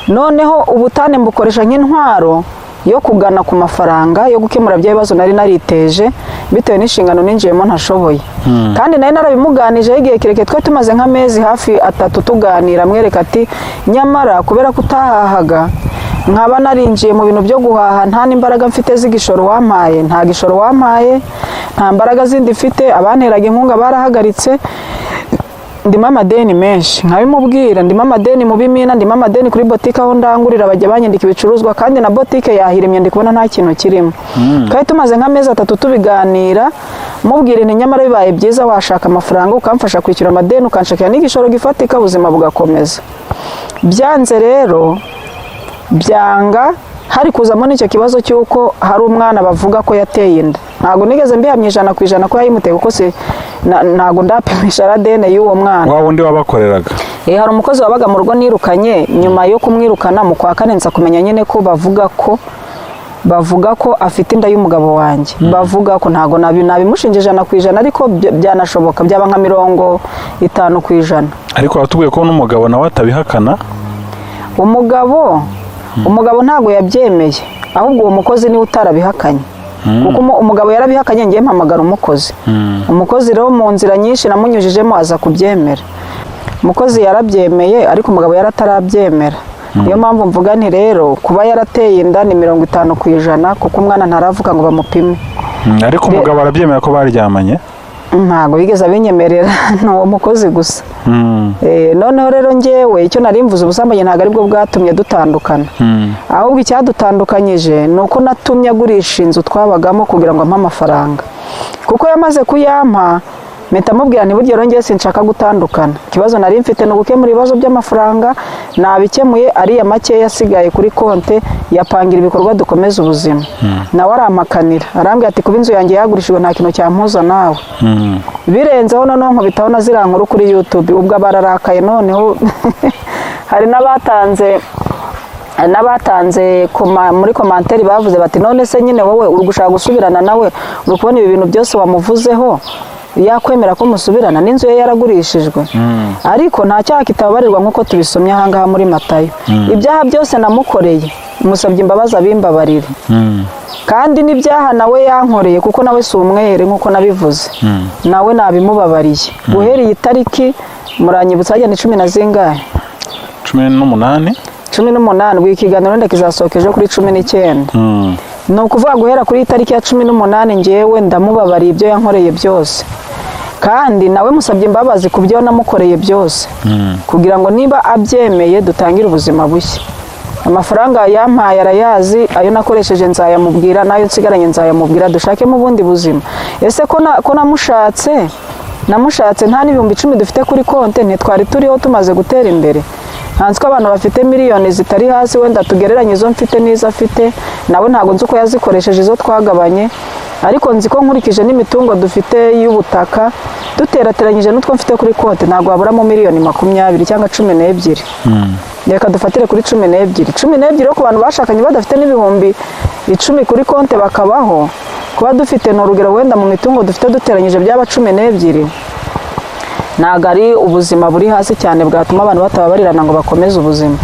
Noneho ubutane mbukoresha nk'intwaro. yo kugana ku mafaranga yo gukemura bya bibazo nari nariteje bitewe n'inshingano ninjiyemo ntashoboye. Kandi nari narabimuganijeho igihe kirekire, twari tumaze nk'amezi hafi 3 tuganira, amwereka ati nyamara kubera ko utahahaga nkaba narinjiye mu bintu byo guhaha, nta n'imbaraga mfite z'igishoro wampaye, nta gishoro wampaye, nta mbaraga zindi mfite, abanteraga inkunga barahagaritse, ndimo amadeni menshi. Nkabimubwira, ndimo amadeni mu bimina, ndimo amadeni kuri botike aho ndangurira, bajya banyandika ibicuruzwa, kandi na botike yahirimye, ndi kubona nta kintu kirimo. Twari tumaze nk'amezi 3 tubiganira, mubwira inti nyamara bibaye byiza washaka amafaranga ukamfasha kwishyura amadeni, ukanshakira n'igishoro gifatika, ubuzima bugakomeza. Byanze rero, byanga hari kuzamo n'icyo kibazo cy'uko hari umwana bavuga ko yateye inda. Ntabwo nigeze mbihamya 100% ko yayimuteye, kuko si ntabwo ndapimisha ADN y'uwo mwana. Wa wundi wabakoreraga? Hari umukozi wabaga mu rugo nirukanye. Nyuma yo kumwirukana mu kwa kane, nza kumenya nyine ko bavuga ko afite inda y'umugabo wanjye. Bavuga ko, ntabwo nabimushinja 100%, ariko byanashoboka byaba nka 50%. Ariko watubwiye ko n'umugabo nawe atabihakana. Umugabo ntabwo yabyemeye, ahubwo uwo mukozi niwe utarabihakanye, kuko umugabo yarabihakanye, ngiye mpamagara umukozi. Umukozi rero mu nzira nyinshi namunyujijemo aza kubyemera. Umukozi yarabyemeye, ariko umugabo yaratarabyemera. Niyo mpamvu mvuga nti rero kuba yarateye inda ni 50%, kuko umwana ntaravuga ngo bamupime. Ariko umugabo arabyemera ko baryamanye? Ntabwo yigeze abinyemerera, ni uwo mukozi gusa. Noneho rero ngewe icyo nari mvuze, ubusambanyi ntabwo aribwo bwatumye dutandukana, ahubwo icyadutandukanyije ni uko natumye agurisha inzu twabagamo kugira ngo ampe amafaranga. Kuko yamaze kuyampa, mpita mubwira nti burya rero ngewe sinshaka gutandukana, ikibazo nari mfite ni ugukemura ibibazo by'amafaranga, nabikemuye, ariya makeya asigaye kuri konte yapangira ibikorwa dukomeza ubuzima. Nawe arampakanira, arambwira ati kuba inzu yanjye yagurishijwe nta kintu cyampuza nawe. Birenzeho noneho nkubitaho na ziriya nkuru kuri YouTube, ubwo bararakaye. Noneho hari n'abatanze muri commentaire, bavuze bati none se nyine wowe uri gushaka gusubirana nawe, uri kubona ibi bintu byose wamuvuzeho, yakwemera ko musubirana n'inzu ye yaragurishijwe? Ariko nta cyaha kitababarirwa, nk'uko tubisomye ahangaha muri Matayo. Ibyaha byose namukoreye, musabye imbabazi abimbabarire, kandi n'ibyaha nawe yankoreye, kuko nawe si umwere nk'uko nabivuze, nawe nabimubabariye. Guhera iyi tariki, muranyibutsa, hajya ni 10 na zingahe? 18. 18. Ubwo ikiganiro wenda kizasohoka ejo kuri 19. Ni ukuvuga guhera kuri iyi tariki ya 18, ngewe ndamubabariye ibyo yankoreye byose, kandi nawe musabye imbabazi ku byo namukoreye byose, kugira ngo niba abyemeye dutangire ubuzima bushya. Amafaranga yampaye arayazi, ayo nakoresheje nzayamubwira, n'ayo nsigaranye nzayamubwira, dushakemo ubundi buzima. Ese ko namushatse nta n'10,000 dufite kuri konte, ntitwari turiho tumaze gutera imbere? Ntanzi ko abantu bafite miliyoni zitari hasi, wenda tugereranye izo mfite n'izo afite. Nawe ntabwo nzi uko yazikoresheje izo twagabanye, ariko nzi ko nkurikije n'imitungo dufite y'ubutaka, duterateranyije n'utwo mfite kuri konti, ntabwo waburamo miliyoni 20 cyangwa 12. Reka dufatire kuri 12. 12 ku bantu bashakanye badafite n'10,000 kuri konti bakabaho, kuba dufite, ni urugero, wenda mu mitungo dufite duteranyije byaba 12, ntabwo ari ubuzima buri hasi cyane bwatuma abantu batababarirana ngo bakomeze ubuzima.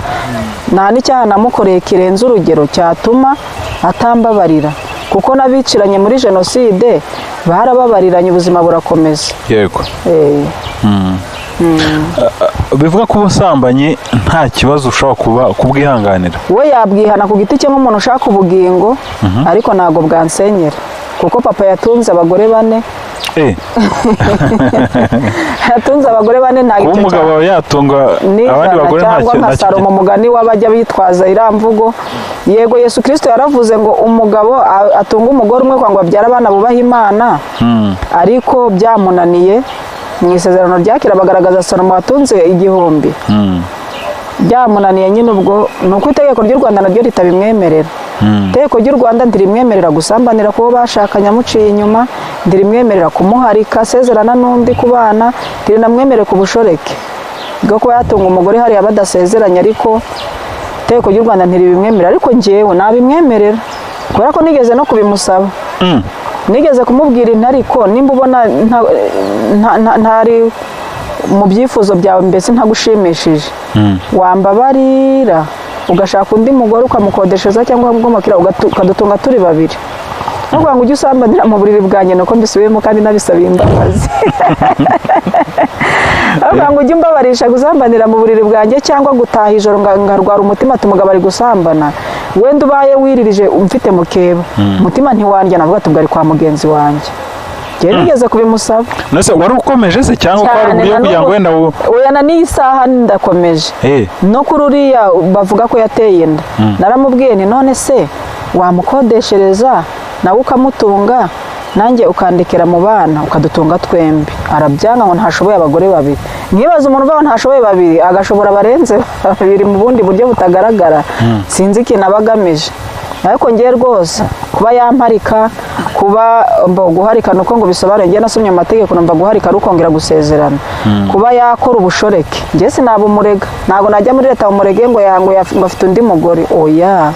Nta n'icyaha namukoreye kirenze urugero cyatuma atambabarira, kuko n'abiciranye muri jenoside barababariranye, ubuzima burakomeza. Yego. Bivuga ko ubusambanyi nta kibazo ushobora kuba kubwihanganira? We yabwihana ku giti cye nk'umuntu ushaka ubugingo, ariko ntabwo bwansenyera, kuko papa yatunze abagore 4. Yatunze abagore 4, nta Kuba umugabo yatunga abandi bagore nta cyangwa kintu nka Salomo, umugani w'abajya bitwaza iriya mvugo. Yego, Yesu Kirisito yaravuze ngo umugabo atunge umugore umwe ngo abyare abana bubaha Imana, ariko byamunaniye. Mu isezerano rya kera bagaragaza Salomo watunze 1000, byamunaniye nyine. Ubwo ni uko itegeko ry'u Rwanda naryo ritabimwemerera. Itegeko ry'u Rwanda ntirimwemerera gusambanira kubo bashakanye amuciye inyuma, ntirimwemerera kumuharika asezerana n'undi ku bana, ntirinamwemerera ku bushoreke bwo kuba yatunga umugore hariya badasezeranye. Ariko itegeko ry'u Rwanda ntiribimwemerera, ariko njyewe nabimwemerera, kubera ko nigeze no kubimusaba. Nigeze kumubwira inti ariko nimba ubona ntari mu byifuzo byawe, mbese ntagushimishije, wambabarira. Ugashaka undi mugore ukamukodeshereza cyangwa ukamwubakira, ukadutunga turi babiri. No kugira ngo ujye usambanira mu buriri bwanjye, nuko mbisubiyemo kandi nabisabiye imbabazi. Avuga ngo ujye umbabarisha gusambanira mu buriri bwanjye cyangwa gutaha ijoro ngarwara umutima ati umugabo ari gusambana. Wenda ubaye wiririje umfite mukeba, umutima ntiwandya, navuga ati ubwo ari kwa mugenzi wanjye. Njyewe nigeze kubimusaba. None wari ukomeje se, cyangwa ko hari Cyane, uburyo na kugira ngo n'ubu- wenda Oya, na n'iyi saha ndakomeje. No kuri uriya bavuga ko yateye inda, naramubwiye nti: "None se wamukodeshereza nawe ukamutunga, nanjye ukandikira mu bana, ukadutunga twembi?" Arabyanga ngo ntashoboye abagore babiri. Nkibaza umuntu uvuga ngo ntashoboye babiri, agashobora barenze babiri mu bundi buryo butagaragara. Sinzi ikintu aba agamije, ariko ngewe rwose kuba yamparika, kuba mbo guharika ni uko ngo bisobanure, ngewe nasomye mu mategeko numva guharika ari ukongera gusezerana. Kuba yakora ubushoreke, ngewe sinabumurega. Ntabwo najya muri leta bumurege ngo ngo afite undi mugore, oya.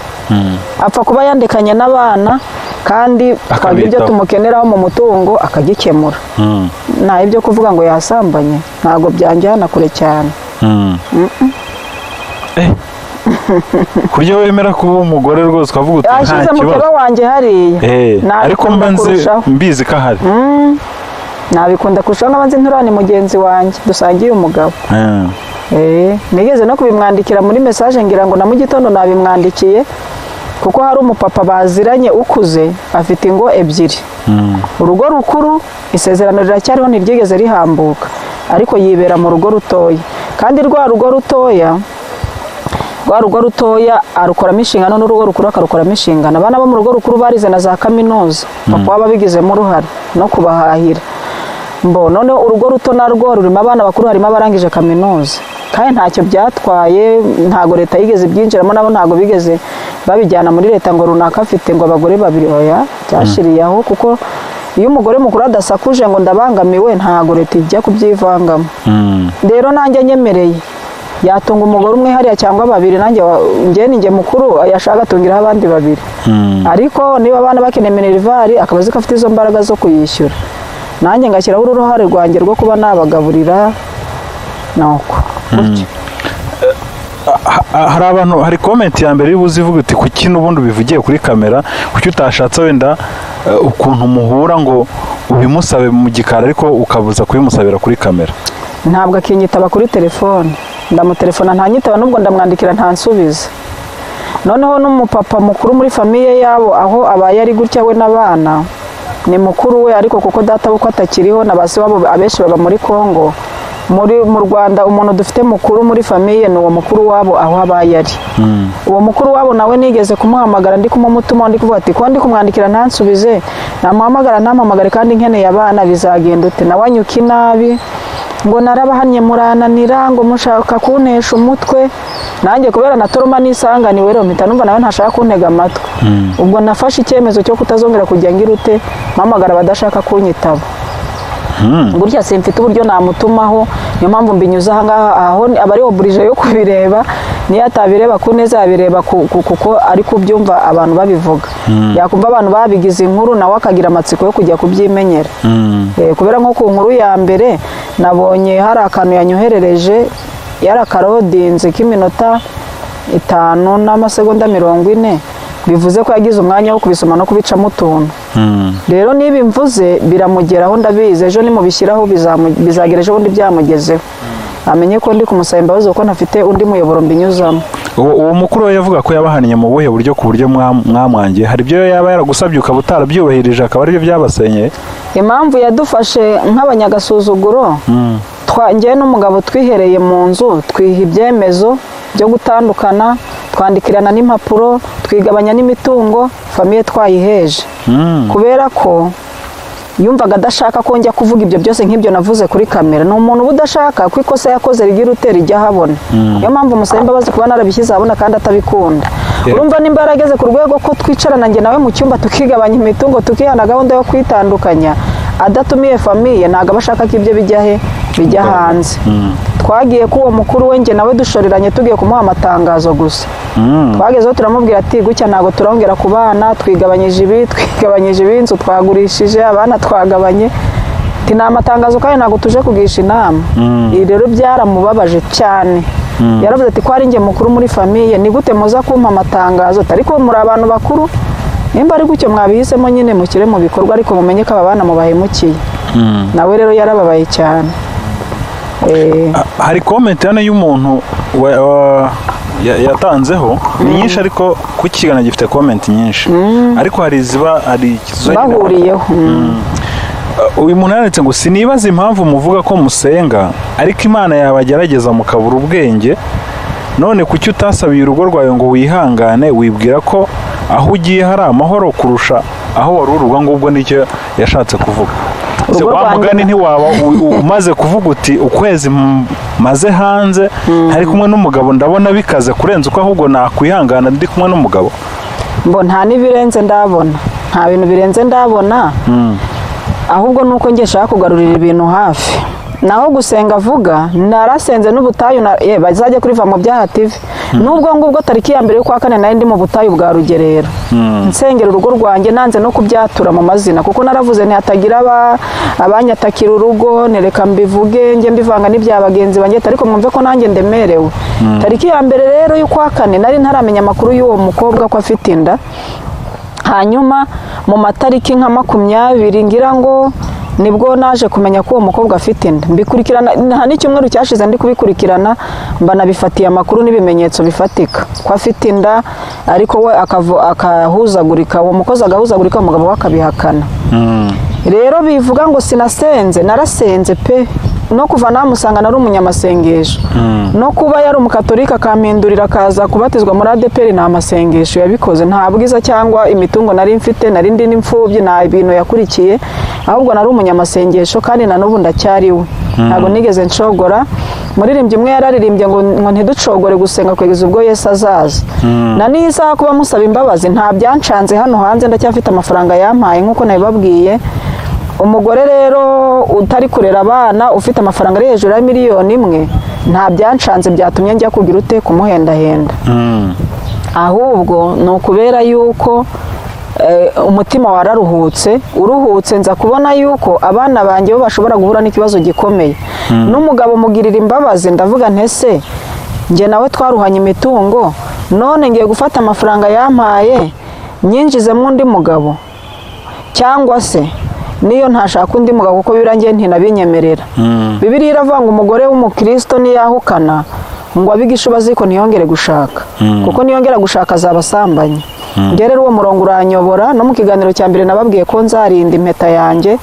Apfa kuba yandikanye n'abana kandi twagira ibyo Akabitaho. tumukeneraho mu mutungo akagikemura. Nta ibyo kuvuga ngo yasambanye, ntabwo byanjyana kure cyane. Kurya wemera kuba umugore rwose, ukavuga uti nta Yashyize kibazo. mukeba wanjye hariya. Ariko mba Nabikunda nzi kurushaho. mbizi ko ahari. Nabikunda kurushaho nk'aba nzi nturane mugenzi wanjye dusangiye umugabo. Nigeze no kubimwandikira muri message, ngira ngo na mu gitondo nabimwandikiye, kuko hari umupapa baziranye ukuze, afite ingo ebyiri. Urugo rukuru isezerano riracyariho, ntiryigeze rihambuka, ariko yibera mu rugo rutoya. Kandi rwa rugo rutoya arukoramo inshingano, n'urugo rukuru akarukoramo inshingano. Abana bo mu rugo rukuru barize na za kaminuza, papa waba abigizemo uruhare no kubahahira. Mbo noneho urugo ruto narwo rurimo abana bakuru, harimo abarangije kaminuza, kandi ntacyo byatwaye. Ntabwo leta yigeze ibyinjiramo, nabo ntabwo bigeze babijyana muri leta ngo runaka afite ngo abagore babiri, oya. Byashiriye aho, kuko iyo umugore mukuru adasakuje ngo ndabangamiwe, ntabwo leta ijya kubyivangamo. Rero nanjye nyemereye yatunga umugore umwe hariya cyangwa babiri, nanjye njye ni njye mukuru, yashaka atungiraho abandi babiri. Ariko niba abana bakeneye minerval, akaba azi ko afite izo mbaraga zo kuyishyura, nanjye ngashyiraho uruhare rwanjye rwo kuba nabagaburira, nuko gutyo. Hari abantu, hari comment ya mbere y'ubuze ivuga uti: "Kuki n'ubundi ubivugiye kuri kamera? Kuki utashatse wenda ukuntu muhura ngo ubimusabe mu gikari, ariko ukabuza kubimusabira kuri kamera?" Ntabwo akinyitaba kuri telefone. Ndamutelefona ntanyitaba, nubwo ndamwandikira ntansubiza. Noneho n'umupapa mukuru muri famille yabo, aho abaye ari gutya we n'abana, ni mukuru we, ariko kuko data uko atakiriho na ba se wabo abenshi baba muri Congo, muri mu Rwanda umuntu dufite mukuru muri famille ni uwo mukuru wabo aho abaye ari. Uwo mukuru wabo nawe nigeze kumuhamagara, ndi kumumutuma, ndi kuvuga ati ko ndi kumwandikira ntansubize, namuhamagara ntampamagare, kandi nkeneye abana, bizagenda ute? Nawe anyuka inabi ngo narabahannye murananira, ngo mushaka kuntesha umutwe. Nanjye kubera na trauma nisanganiwe rero, mpita numva nawe ntashaka kuntega amatwi. Ubwo nafashe icyemezo cyo kutazongera kujya ngira ute, mpamagara abadashaka kunyitaba. Gutya simfite uburyo namutumaho, niyo mpamvu mbinyuze aha ngaha, aho aba ari obligé yo kubireba. Niyo atabireba ku neza, yabireba kuko ari kubyumva abantu babivuga, yakumva abantu babigize inkuru, nawe akagira amatsiko yo kujya kubyimenyera. Kubera nko ku nkuru ya mbere nabonye hari akantu yanyoherereje, yarakarodinze k'iminota 5 n'amasegonda 40, bivuze ko yagize umwanya wo kubisoma no kubicamo utuntu. Rero niba imvuze biramugeraho, ndabizi ejo nimubishyiraho bizagera ejo bundi byamugezeho, amenye ko ndi kumusaba imbabazi kuko ntafite undi muyoboro mbinyuzamo. Uwo mukuru we yavuga ko yabahannye mu buhe buryo, ku buryo mwamwangiye? Hari ibyo yaba yaragusabye ukaba utarabyubahirije, akaba aribyo byabasenyeye? Impamvu yadufashe nk'abanyagasuzuguro, njyewe n'umugabo twihereye mu nzu, twiha ibyemezo byo gutandukana, twandikirana n'impapuro, twigabanya n'imitungo, famille twayiheje. Kubera ko yumvaga adashaka ko njya kuvuga ibyo byose nk'ibyo navuze kuri kamera. Ni umuntu uba udashaka ko ikosa yakoze rigira ute, rijya ahabona. Niyo mpamvu musaba imbabazi kuba narabishyize ahabona kandi atabikunda. Urumva nimba yarageze ku rwego ko twicarana njye nawe mu cyumba, tukigabanya imitungo, tukihana gahunda yo kwitandukanya, adatumiye famille, ntabwo aba ashaka ko ibyo bijya he, bijya hanze. Twagiye ko uwo mukuru we, njye nawe dushoreranye, tugiye kumuha amatangazo gusa. Twagezeho turamubwira ati: "Gutya ntabwo turongera ku bana, twigabanyije ibi, twigabanyije ibi, inzu twagurishije, abana twagabanye." Ati: "Ni amatangazo kandi ntabwo tuje kugisha inama." Ibi rero byaramubabaje cyane. Yaravuze ati ko ari njye mukuru muri famille, ni gute muza kumpa amatangazo? Ariko muri abantu bakuru, nimba ari gutyo mwabihisemo nyine mushyire mu bikorwa, ariko mumenye ko aba bana mubahemukiye. Nawe rero yarababaye cyane. Hari comment hano y'umuntu yatanzeho, ni nyinshi, ariko ku kiganiro gifite comment nyinshi, ariko hari iziba hari izo nyine bahuriyeho. Uyu muntu yanditse ngo: "Sinibaza impamvu muvuga ko musenga, ariko Imana yabagerageza mukabura ubwenge. None kuki utasabiye urugo rwawe ngo wihangane? Wibwira ko aho ugiye hari amahoro kurusha aho wari uri?" Ubwo ngubwo nicyo yashatse kuvuga. Se Urugo wa rwanjye mugani ntiwaba umaze kuvuga uti ukwezi maze hanze ntari kumwe n'umugabo, ndabona bikaze kurenza uko ahubwo nakwihangana ndi kumwe n'umugabo? Mbo nta n'ibirenze ndabona, nta bintu birenze ndabona, ahubwo ni uko njye nshaka kugarurira ibintu hafi. Naho gusenga avuga, narasenze n'ubutayu bazajya kuri Va mu Byaha TV. Nubwo ngubwo tariki ya 1 y'ukwa kane nari ndi mu butayu bwa Rugerero nsengera urugo rwanjye, nanze no kubyatura mu mazina, kuko naravuze ntihatagira abanyatakira urugo, nereka mbivuge njye mbivanga n'ibya bagenzi banjye, ariko mwumve ko nanjye ndemerewe. Tariki ya 1 rero y'ukwa kane nari ntaramenya amakuru y'uwo mukobwa ko afite inda. Hanyuma mu matariki nka 20 ngira ngo nibwo naje kumenya ko uwo mukobwa afite inda, mbikurikirana. Nta n'icyumweru cyashize ndi kubikurikirana, mbanabifatiye amakuru n'ibimenyetso bifatika ko afite inda, ariko we akahuzagurika, uwo mukozi agahuzagurika, umugabo we akabihakana. Rero bivuga ngo sinasenze, narasenze pe. No kuva namusanga nari umunyamasengesho, no kuba yari umukatolika akampindurira akaza kubatizwa muri ADEPR ni amasengesho yabikoze. Nta bwiza cyangwa imitungo nari mfite, nari ndi n'imfubyi, nta bintu yakurikiye, ahubwo nari umunyamasengesho kandi na n'ubu ndacyariwe, ntabwo nigeze nshogora. Muririmbyi umwe yararirimbye ngo ntiducogore gusenga kugeza ubwo Yesu azaza. Na n'iyi saha kuba musaba imbabazi nta byancanze hano hanze, ndacyafite amafaranga yampaye nk'uko nabibabwiye. Umugore rero utari kurera abana, ufite amafaranga ari hejuru ya 1 miliyoni, nta byancanze byatumye njya kugira ute, kumuhendahenda. Ahubwo ni ukubera yuko umutima wararuhutse, uruhutse nza kubona yuko abana banjye bo bashobora guhura n'ikibazo gikomeye. N'umugabo mugirira imbabazi, ndavuga ntese njye nawe twaruhanye imitungo, none ngiye gufata amafaranga yampaye nyinjizemo undi mugabo, cyangwa se niyo ntashaka undi mugabo, kuko birangiye ntinabinyemerera. Bibiliya iravuga ngo umugore w'umukristo niyahukana ngo abe igishubaziko, ntiyongere gushaka, kuko niyongera gushaka azaba asambanye. Njye rero uwo murongo uranyobora. No mu kiganiro cya mbere nababwiye ko nzarinda impeta yanjye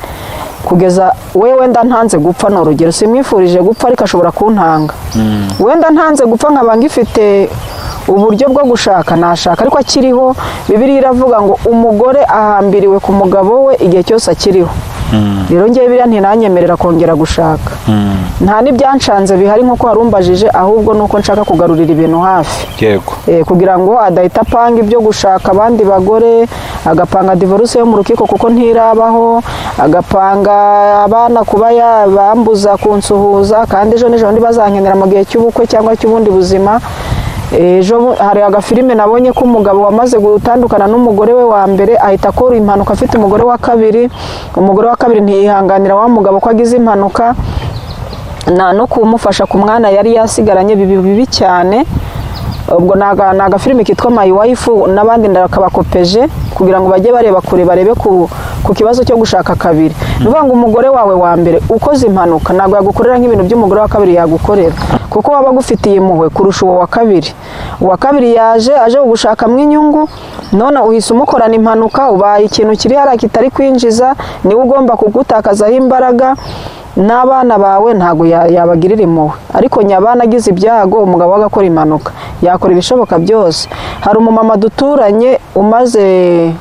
kugeza we wenda ntanze gupfa. Ni urugero, simwifurije gupfa, ariko ashobora kuntanga. Wenda ntanze gupfa nkaba ngifite uburyo bwo gushaka, nashaka, ariko akiriho. Bibiliya iravuga ngo umugore ahambiriwe ku mugabo we igihe cyose akiriho. Rero ngewe biriya ntinanyemerera kongera gushaka. Nta n'ibyancanze bihari nk'uko warumbajije, ahubwo ni uko nshaka kugarurira ibintu hafi. Kugira ngo adahita apanga ibyo gushaka abandi bagore, agapanga divorce yo mu rukiko kuko ntirabaho, agapanga abana kuba yabambuza kunsuhuza, kandi ejo n'ejo bundi bazankenera mu gihe cy'ubukwe cyangwa cy'ubundi buzima. Ejo hari agafilime nabonye ko umugabo wamaze gutandukana n'umugore we wa mbere ahita akora impanuka afite umugore wa kabiri. Umugore wa kabiri ntiyihanganira wa mugabo ko agize impanuka na no kumufasha ku mwana yari yasigaranye, bibi bibi cyane. Ubwo ni agafilime kitwa My Wife, n'abandi ndakabakopeje kugira ngo bajye bareba kure, barebe ku kibazo cyo gushaka kabiri. Ni ukuvuga ngo umugore wawe wa mbere ukoze impanuka ntabwo yagukorera nk'ibintu by'umugore wa kabiri yagukorera, kuko waba agufitiye impuhwe kurusha uwo wa kabiri. Uwa kabiri yaje aje kugushakamo inyungu, none uhise umukorana impanuka, ubaye ikintu kiri hariya kitari kwinjiza, niwe ugomba kugutakazaho imbaraga n'abana bawe, ntabwo yabagirira impuhwe. Ariko nyabana agize ibyago, umugabo we agakora impanuka, yakora ibishoboka byose. Hari umumama duturanye umaze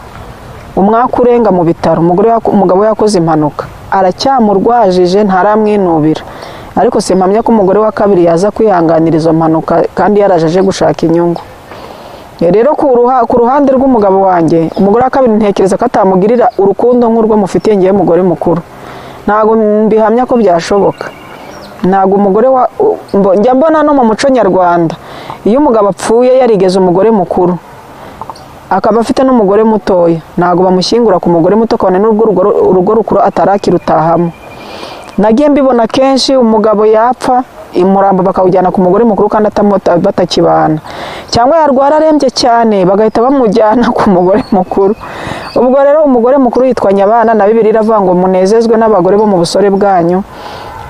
umwaka urenga mu bitaro, umugabo we yakoze impanuka, aracyamurwajije, ntaramwinubira. Ariko simpamya ko umugore wa kabiri yaza kwihanganira izo mpanuka kandi yaraje aje gushaka inyungu. Rero ku ruhande rw'umugabo wanjye, umugore wa kabiri ntekereza ko atamugirira urukundo nk'urwo mufitiye ngewe mugore mukuru. Ntabwo mbihamya ko byashoboka. Ntabwo umugore wa njya mbona no mu muco nyarwanda, iyo umugabo apfuye yarigeze umugore mukuru akaba afite n'umugore mutoya, ntabwo bamushyingura ku mugore muto, kabone n'ubwo urugo rukuru atarakirutahamo. Nagiye mbibona kenshi, umugabo yapfa. Umurambo bakawujyana ku mugore mukuru kandi batakibana, cyangwa yarwara arembye cyane bagahita bamujyana ku mugore mukuru. Ubwo rero umugore mukuru yitwa Nyabana, na Bibiliya iravuga ngo munezezwe n'abagore bo mu busore bwanyu.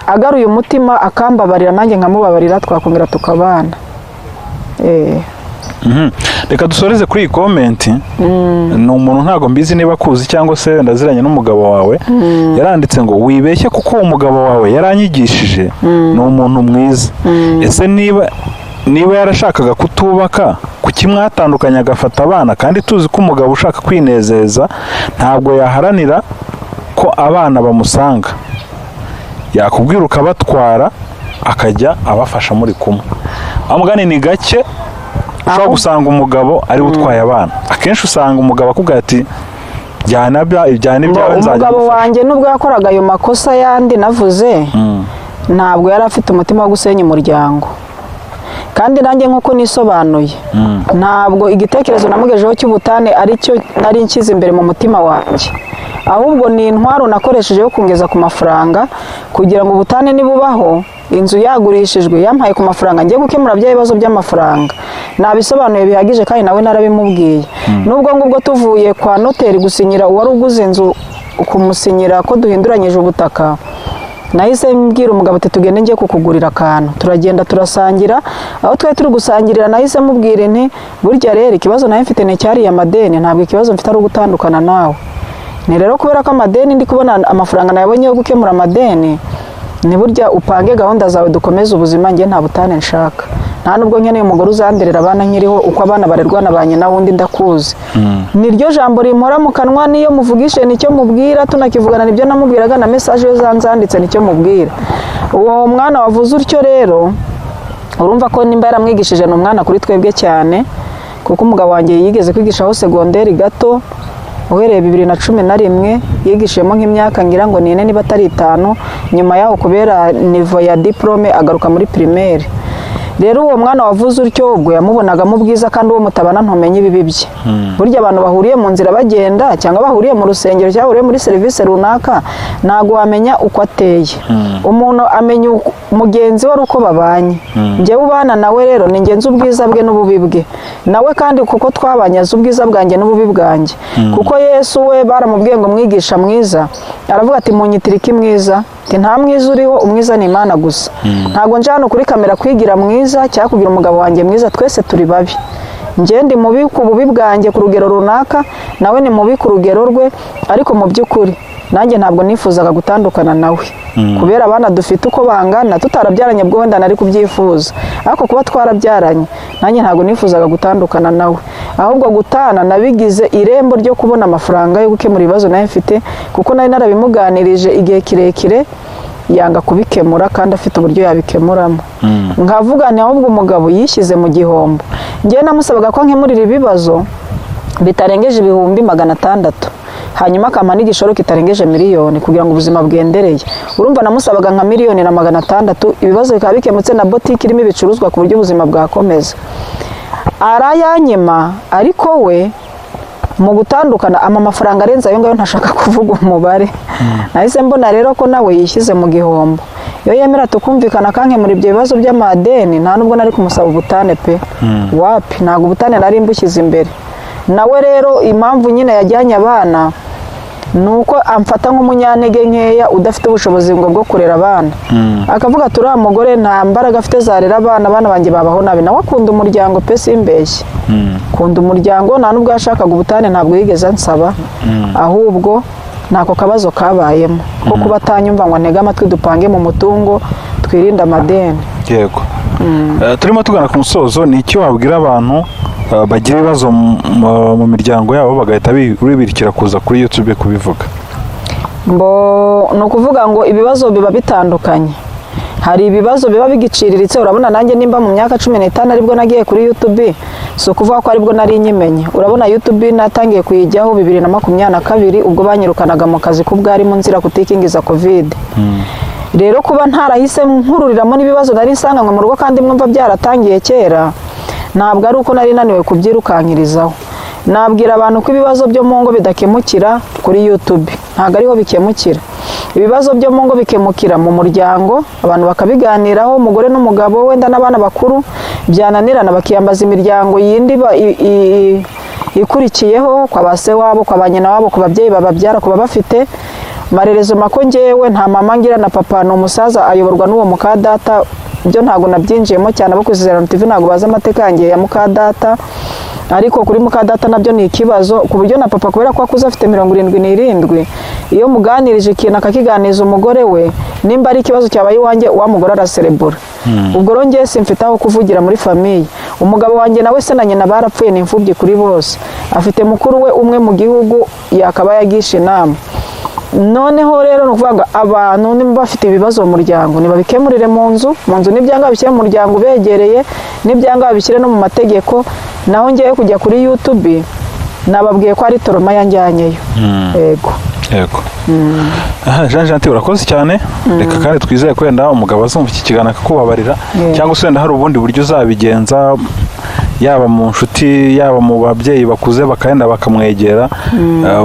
Agaruye umutima akambabarira, nanjye nkamubabarira, twakongera tukabana. Reka dusoreze kuri iyi comment. Ni umuntu ntabwo mbizi niba akuzi cyangwa se ndaziranye n'umugabo wawe. Yaranditse ngo wibeshye kuko uwo mugabo wawe yaranyigishije, ni umuntu mwiza. Ese niba yarashakaga kutubaka, kuki mwatandukanye agafata abana, kandi tuzi ko umugabo ushaka kwinezeza ntabwo yaharanira ko abana bamusanga, yakubwira ukabatwara akajya abafasha muri kumwe? Aho mugani ni gake ushobora gusanga umugabo ari we utwaye abana. Akenshi usanga umugabo akubwira ati jyana jyana ibyawe, nzajya Umugabo ngufasha. wanjye nubwo yakoraga ayo makosa yandi navuze, ntabwo yari afite umutima wo gusenya umuryango. Kandi nanjye nk'uko nisobanuye, ntabwo igitekerezo namugejeho cy'ubutane ari cyo nari nshyize imbere mu mutima wanjye, ahubwo ni intwaro nakoresheje yo kungeza ku mafaranga, kugira ngo ubutane nibubaho, inzu yagurishijwe yampaye ku mafaranga, ngiye gukemura bya bibazo by'amafaranga. Nabisobanuye bihagije kandi nawe narabimubwiye. Nubwo ngubwo tuvuye kwa noteri gusinyira uwari uguze inzu, kumusinyira ko duhinduranyije ubutaka, nahise mbwira umugabo ati tugende njye kukugurira akantu. Turagenda turasangira. Aho twari turi gusangirira nahise mubwira nti burya rero ikibazo nawe mfite ni cyariye amadeni, ntabwo ikibazo mfite ari ugutandukana nawe. Ni rero kubera ko amadeni ndi kubona amafaranga nayabonye yo gukemura amadeni, ni burya upange gahunda zawe dukomeze ubuzima. Njye nta butane nshaka, nta nubwo nkeneye umugore uzanderera abana nkiriho, uko abana barerwa na ba nyina wundi ndakuzi. Niryo jambo rimpora mu kanwa, niyo muvugishe nicyo mubwira, tunakivugana nibyo namubwiraga, na message yo zanzanditse nicyo mubwira. Uwo mwana wavuze utyo rero, urumva ko nimba yaramwigishije, ni umwana kuri twebwe cyane, kuko umugabo wanjye yigeze kwigishaho segonderi gato uhereye 2011, yigishijemo nk'imyaka ngira ngo ni 4 niba atari 5. Nyuma yaho kubera niveau ya diplôme agaruka muri primaire. Rero uwo mwana wavuze utyo, ubwo yamubonagamo ubwiza, kandi uwo mutabana ntumenye ibibi bye. Burya abantu bahuriye mu nzira bagenda, cyangwa bahuriye mu rusengero, cyangwa bahuriye muri serivisi runaka, ntabwo wamenya uko ateye. Umuntu amenya mugenzi we ari uko babanye. Njyewe ubana nawe rero ni ngenzi ubwiza bwe n'ububi bwe, nawe kandi kuko twabanye azi ubwiza bwanjye n'ububi bwanjye. Kuko Yesu we baramubwiye ngo mwigisha mwiza, aravuga ati munyitira iki mwiza? Ati nta mwiza uriho, umwiza ni Imana gusa. Ntabwo nje hano kuri kamera kwigira mwiza cyangwa kugira umugabo wanjye mwiza, twese turi babi. Njye ndi mubi ku bubi bwanjye ku rugero runaka, nawe ni mubi ku rugero rwe, ariko mu by'ukuri nanjye ntabwo nifuzaga gutandukana nawe kubera abana dufite uko bangana. Tutarabyaranye bwo wenda nari kubyifuza, ariko kuba twarabyaranye nanjye ntabwo nifuzaga gutandukana nawe. Ahubwo gutana nabigize irembo ryo kubona amafaranga yo gukemura ibibazo nawe mfite, kuko nari narabimuganirije igihe kirekire yanga kubikemura kandi afite uburyo yabikemuramo. Nkavuga nti ahubwo umugabo yishyize mu gihombo. Njyewe namusabaga ko nkemurira ibibazo bitarengeje 600,000, hanyuma akampa n'igishoro kitarengeje miliyoni kugira ngo ubuzima bwendereye. Urumva namusabaga nka 1,600,000, ibibazo bikaba bikemutse na botike irimo ibicuruzwa ku buryo ubuzima bwakomeza. Arayanyima, ariko we mu gutandukana ama mafaranga arenze ayo ngayo, ntashaka kuvuga umubare. Nahise mbona rero ko nawe yishyize mu gihombo. Iyo yemera tukumvikana akankemura ibyo bibazo by'amadeni, nta nubwo nari kumusaba ubutane pe. Wapi, ntabwo ubutane nari mbushyize imbere. Nawe rero impamvu nyine yajyanye abana ni uko amfata nk'umunyantege nkeya udafite ubushobozi ngo bwo kurera abana, akavuga ati uriya mugore nta mbaraga afite zarera abana, abana banjye babaho nabi. Nawe akunda umuryango pe, simbeshye, akunda umuryango. Nta nubwo yashakaga ubutane, ntabwo yigeze ansaba, ahubwo ntako kabazo kabayemo ko kuba atanyumva ngo antege amatwi dupange mu mutungo twirinde amadeni. Yego. Turimo tugana ku musozo. Ni iki wabwira abantu bagira ibibazo mu miryango yabo bagahita bibirikira kuza kuri YouTube kubivuga? Mbo ni ukuvuga ngo ibibazo biba bitandukanye. Hari ibibazo biba bigiciriritse. Urabona nanjye nimba mu myaka 15 aribwo nagiye kuri YouTube, si ukuvuga ko aribwo nari nyimenye. Urabona YouTube natangiye kuyijyaho 2022, ubwo banyirukanaga mu kazi k'ubwarimu nzira kutikingiza COVID. Rero kuba ntarahise nkururiramo n'ibibazo nari nsanganywe mu rugo kandi mwumva byaratangiye kera, ntabwo ari uko nari naniwe kubyirukankirizaho. Nabwira abantu ko ibibazo byo mu ngo bidakemukira kuri YouTube, ntabwo ariho bikemukira. Ibibazo byo mu ngo bikemukira mu muryango, abantu bakabiganiraho, umugore n'umugabo wenda n'abana bakuru, byananirana bakiyambaza imiryango yindi ikurikiyeho, kwa ba se wabo, kwa ba nyina wabo, ku babyeyi bababyara, ku babafite marerezo mako. Njyewe nta mama ngira na papa, ni umusaza ayoborwa n'uwo mukadata. Byo ntabwo nabyinjiyemo cyane, abo ku Isezerano TV ntabwo bazi amateka yanjye ya mukadata, ariko kuri mukadata nabyo ni ikibazo, ku buryo na papa, kubera ko akuze, afite 77, iyo muganirije ikintu akakiganiriza umugore we, nimba ari ikibazo cyabaye iwanjye, wa mugore araserebura. Ubwo rero njye simfite aho kuvugira muri famille. Umugabo wanjye nawe, se na nyina barapfuye, ni imfubyi kuri bose. Afite mukuru we umwe mu gihugu yakaba yagisha inama. Noneho rero ni ukuvuga ngo abantu niba bafite ibibazo mu muryango, nibabikemurire mu nzu. Mu nzu nibyanga, babishyire mu muryango ubegereye, nibyanga babishyire no mu mategeko. Naho ngewe kujya kuri YouTube, nababwiye ko ari trauma yanjyanyeyo. Yego. Yego. Aha, Jean Gentil, urakoze cyane. Reka kandi twizeye ko wenda umugabo azumva iki kiganiro akakubabarira, cyangwa se wenda hari ubundi buryo uzabigenza, yaba mu nshuti, yaba mu babyeyi bakuze, bakagenda bakamwegera,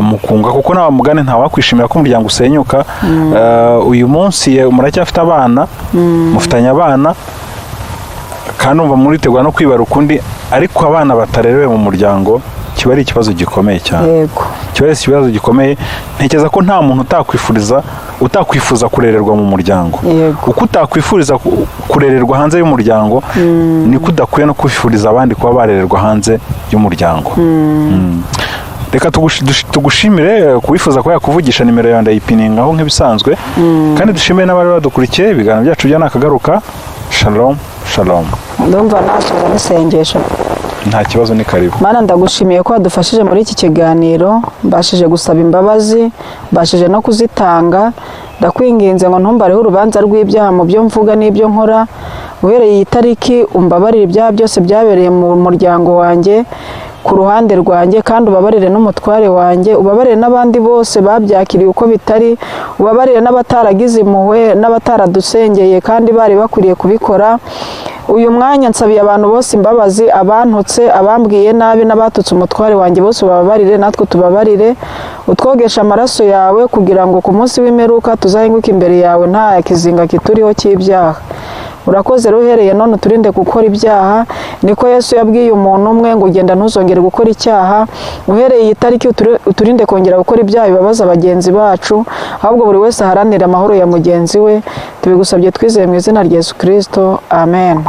mukunga, kuko nta mugani, ntawakwishimira ko umuryango usenyuka. Uyu munsi muracyafite abana, mufitanye abana, kandi umva muritegura no kwibaruka undi, ariko abana batarerewe mu muryango kiba ari ikibazo gikomeye cyane. Kiba ari ikibazo gikomeye. Ntekereza ko nta muntu utakwifuza kurererwa mu muryango. Uko utakwifuriza kurererwa hanze y'umuryango, niko udakwiye no kwifuriza abandi kuba barererwa hanze y'umuryango. Reka tugushimire. Kuwifuza kuba yakuvugisha, nimero yawe ndayipiningaho nk'ibisanzwe. Kandi dushimire n'abari badukurikiye. Ibiganiro byacu bya nakagaruka. Shalom, shalom. Ndumva nasoza n'isengesho. Nta kibazo, ni karibu. Mana, ndagushimiye ko wadufashije muri iki kiganiro. Mbashije gusaba imbabazi, mbashije no kuzitanga. Ndakwinginze ngo ntumbareho urubanza rw'ibyaha mu byo mvuga n'ibyo nkora. Uhereye iyi tariki, umbabarire ibyaha byose byabereye mu muryango wanjye, ku ruhande rwanjye, kandi ubabarire n'umutware wanjye, ubabarire n'abandi bose babyakiriye uko bitari, ubabarire n'abataragize impuhwe n'abataradusengeye kandi bari bakwiriye kubikora. Uyu mwanya nsabiye abantu bose imbabazi, abantutse, abambwiye nabi n'abatutse umutware wanjye, bose ubabarire, natwe tubabarire. Utwogesha amaraso yawe kugira ngo ku munsi w'imperuka tuzahinguke imbere yawe nta kizinga kituriho cy'ibyaha. Urakoze rero, uhereye none uturinde gukora ibyaha. Niko Yesu yabwiye umuntu umwe ngo ugenda ntuzongere gukora icyaha. Uhereye iyi tariki, uturinde kongera gukora ibyaha bibabaza bagenzi bacu, ahubwo buri wese aharanire amahoro ya mugenzi we. Tubigusabye twizeye mu izina rya Yesu Kirisito, amen.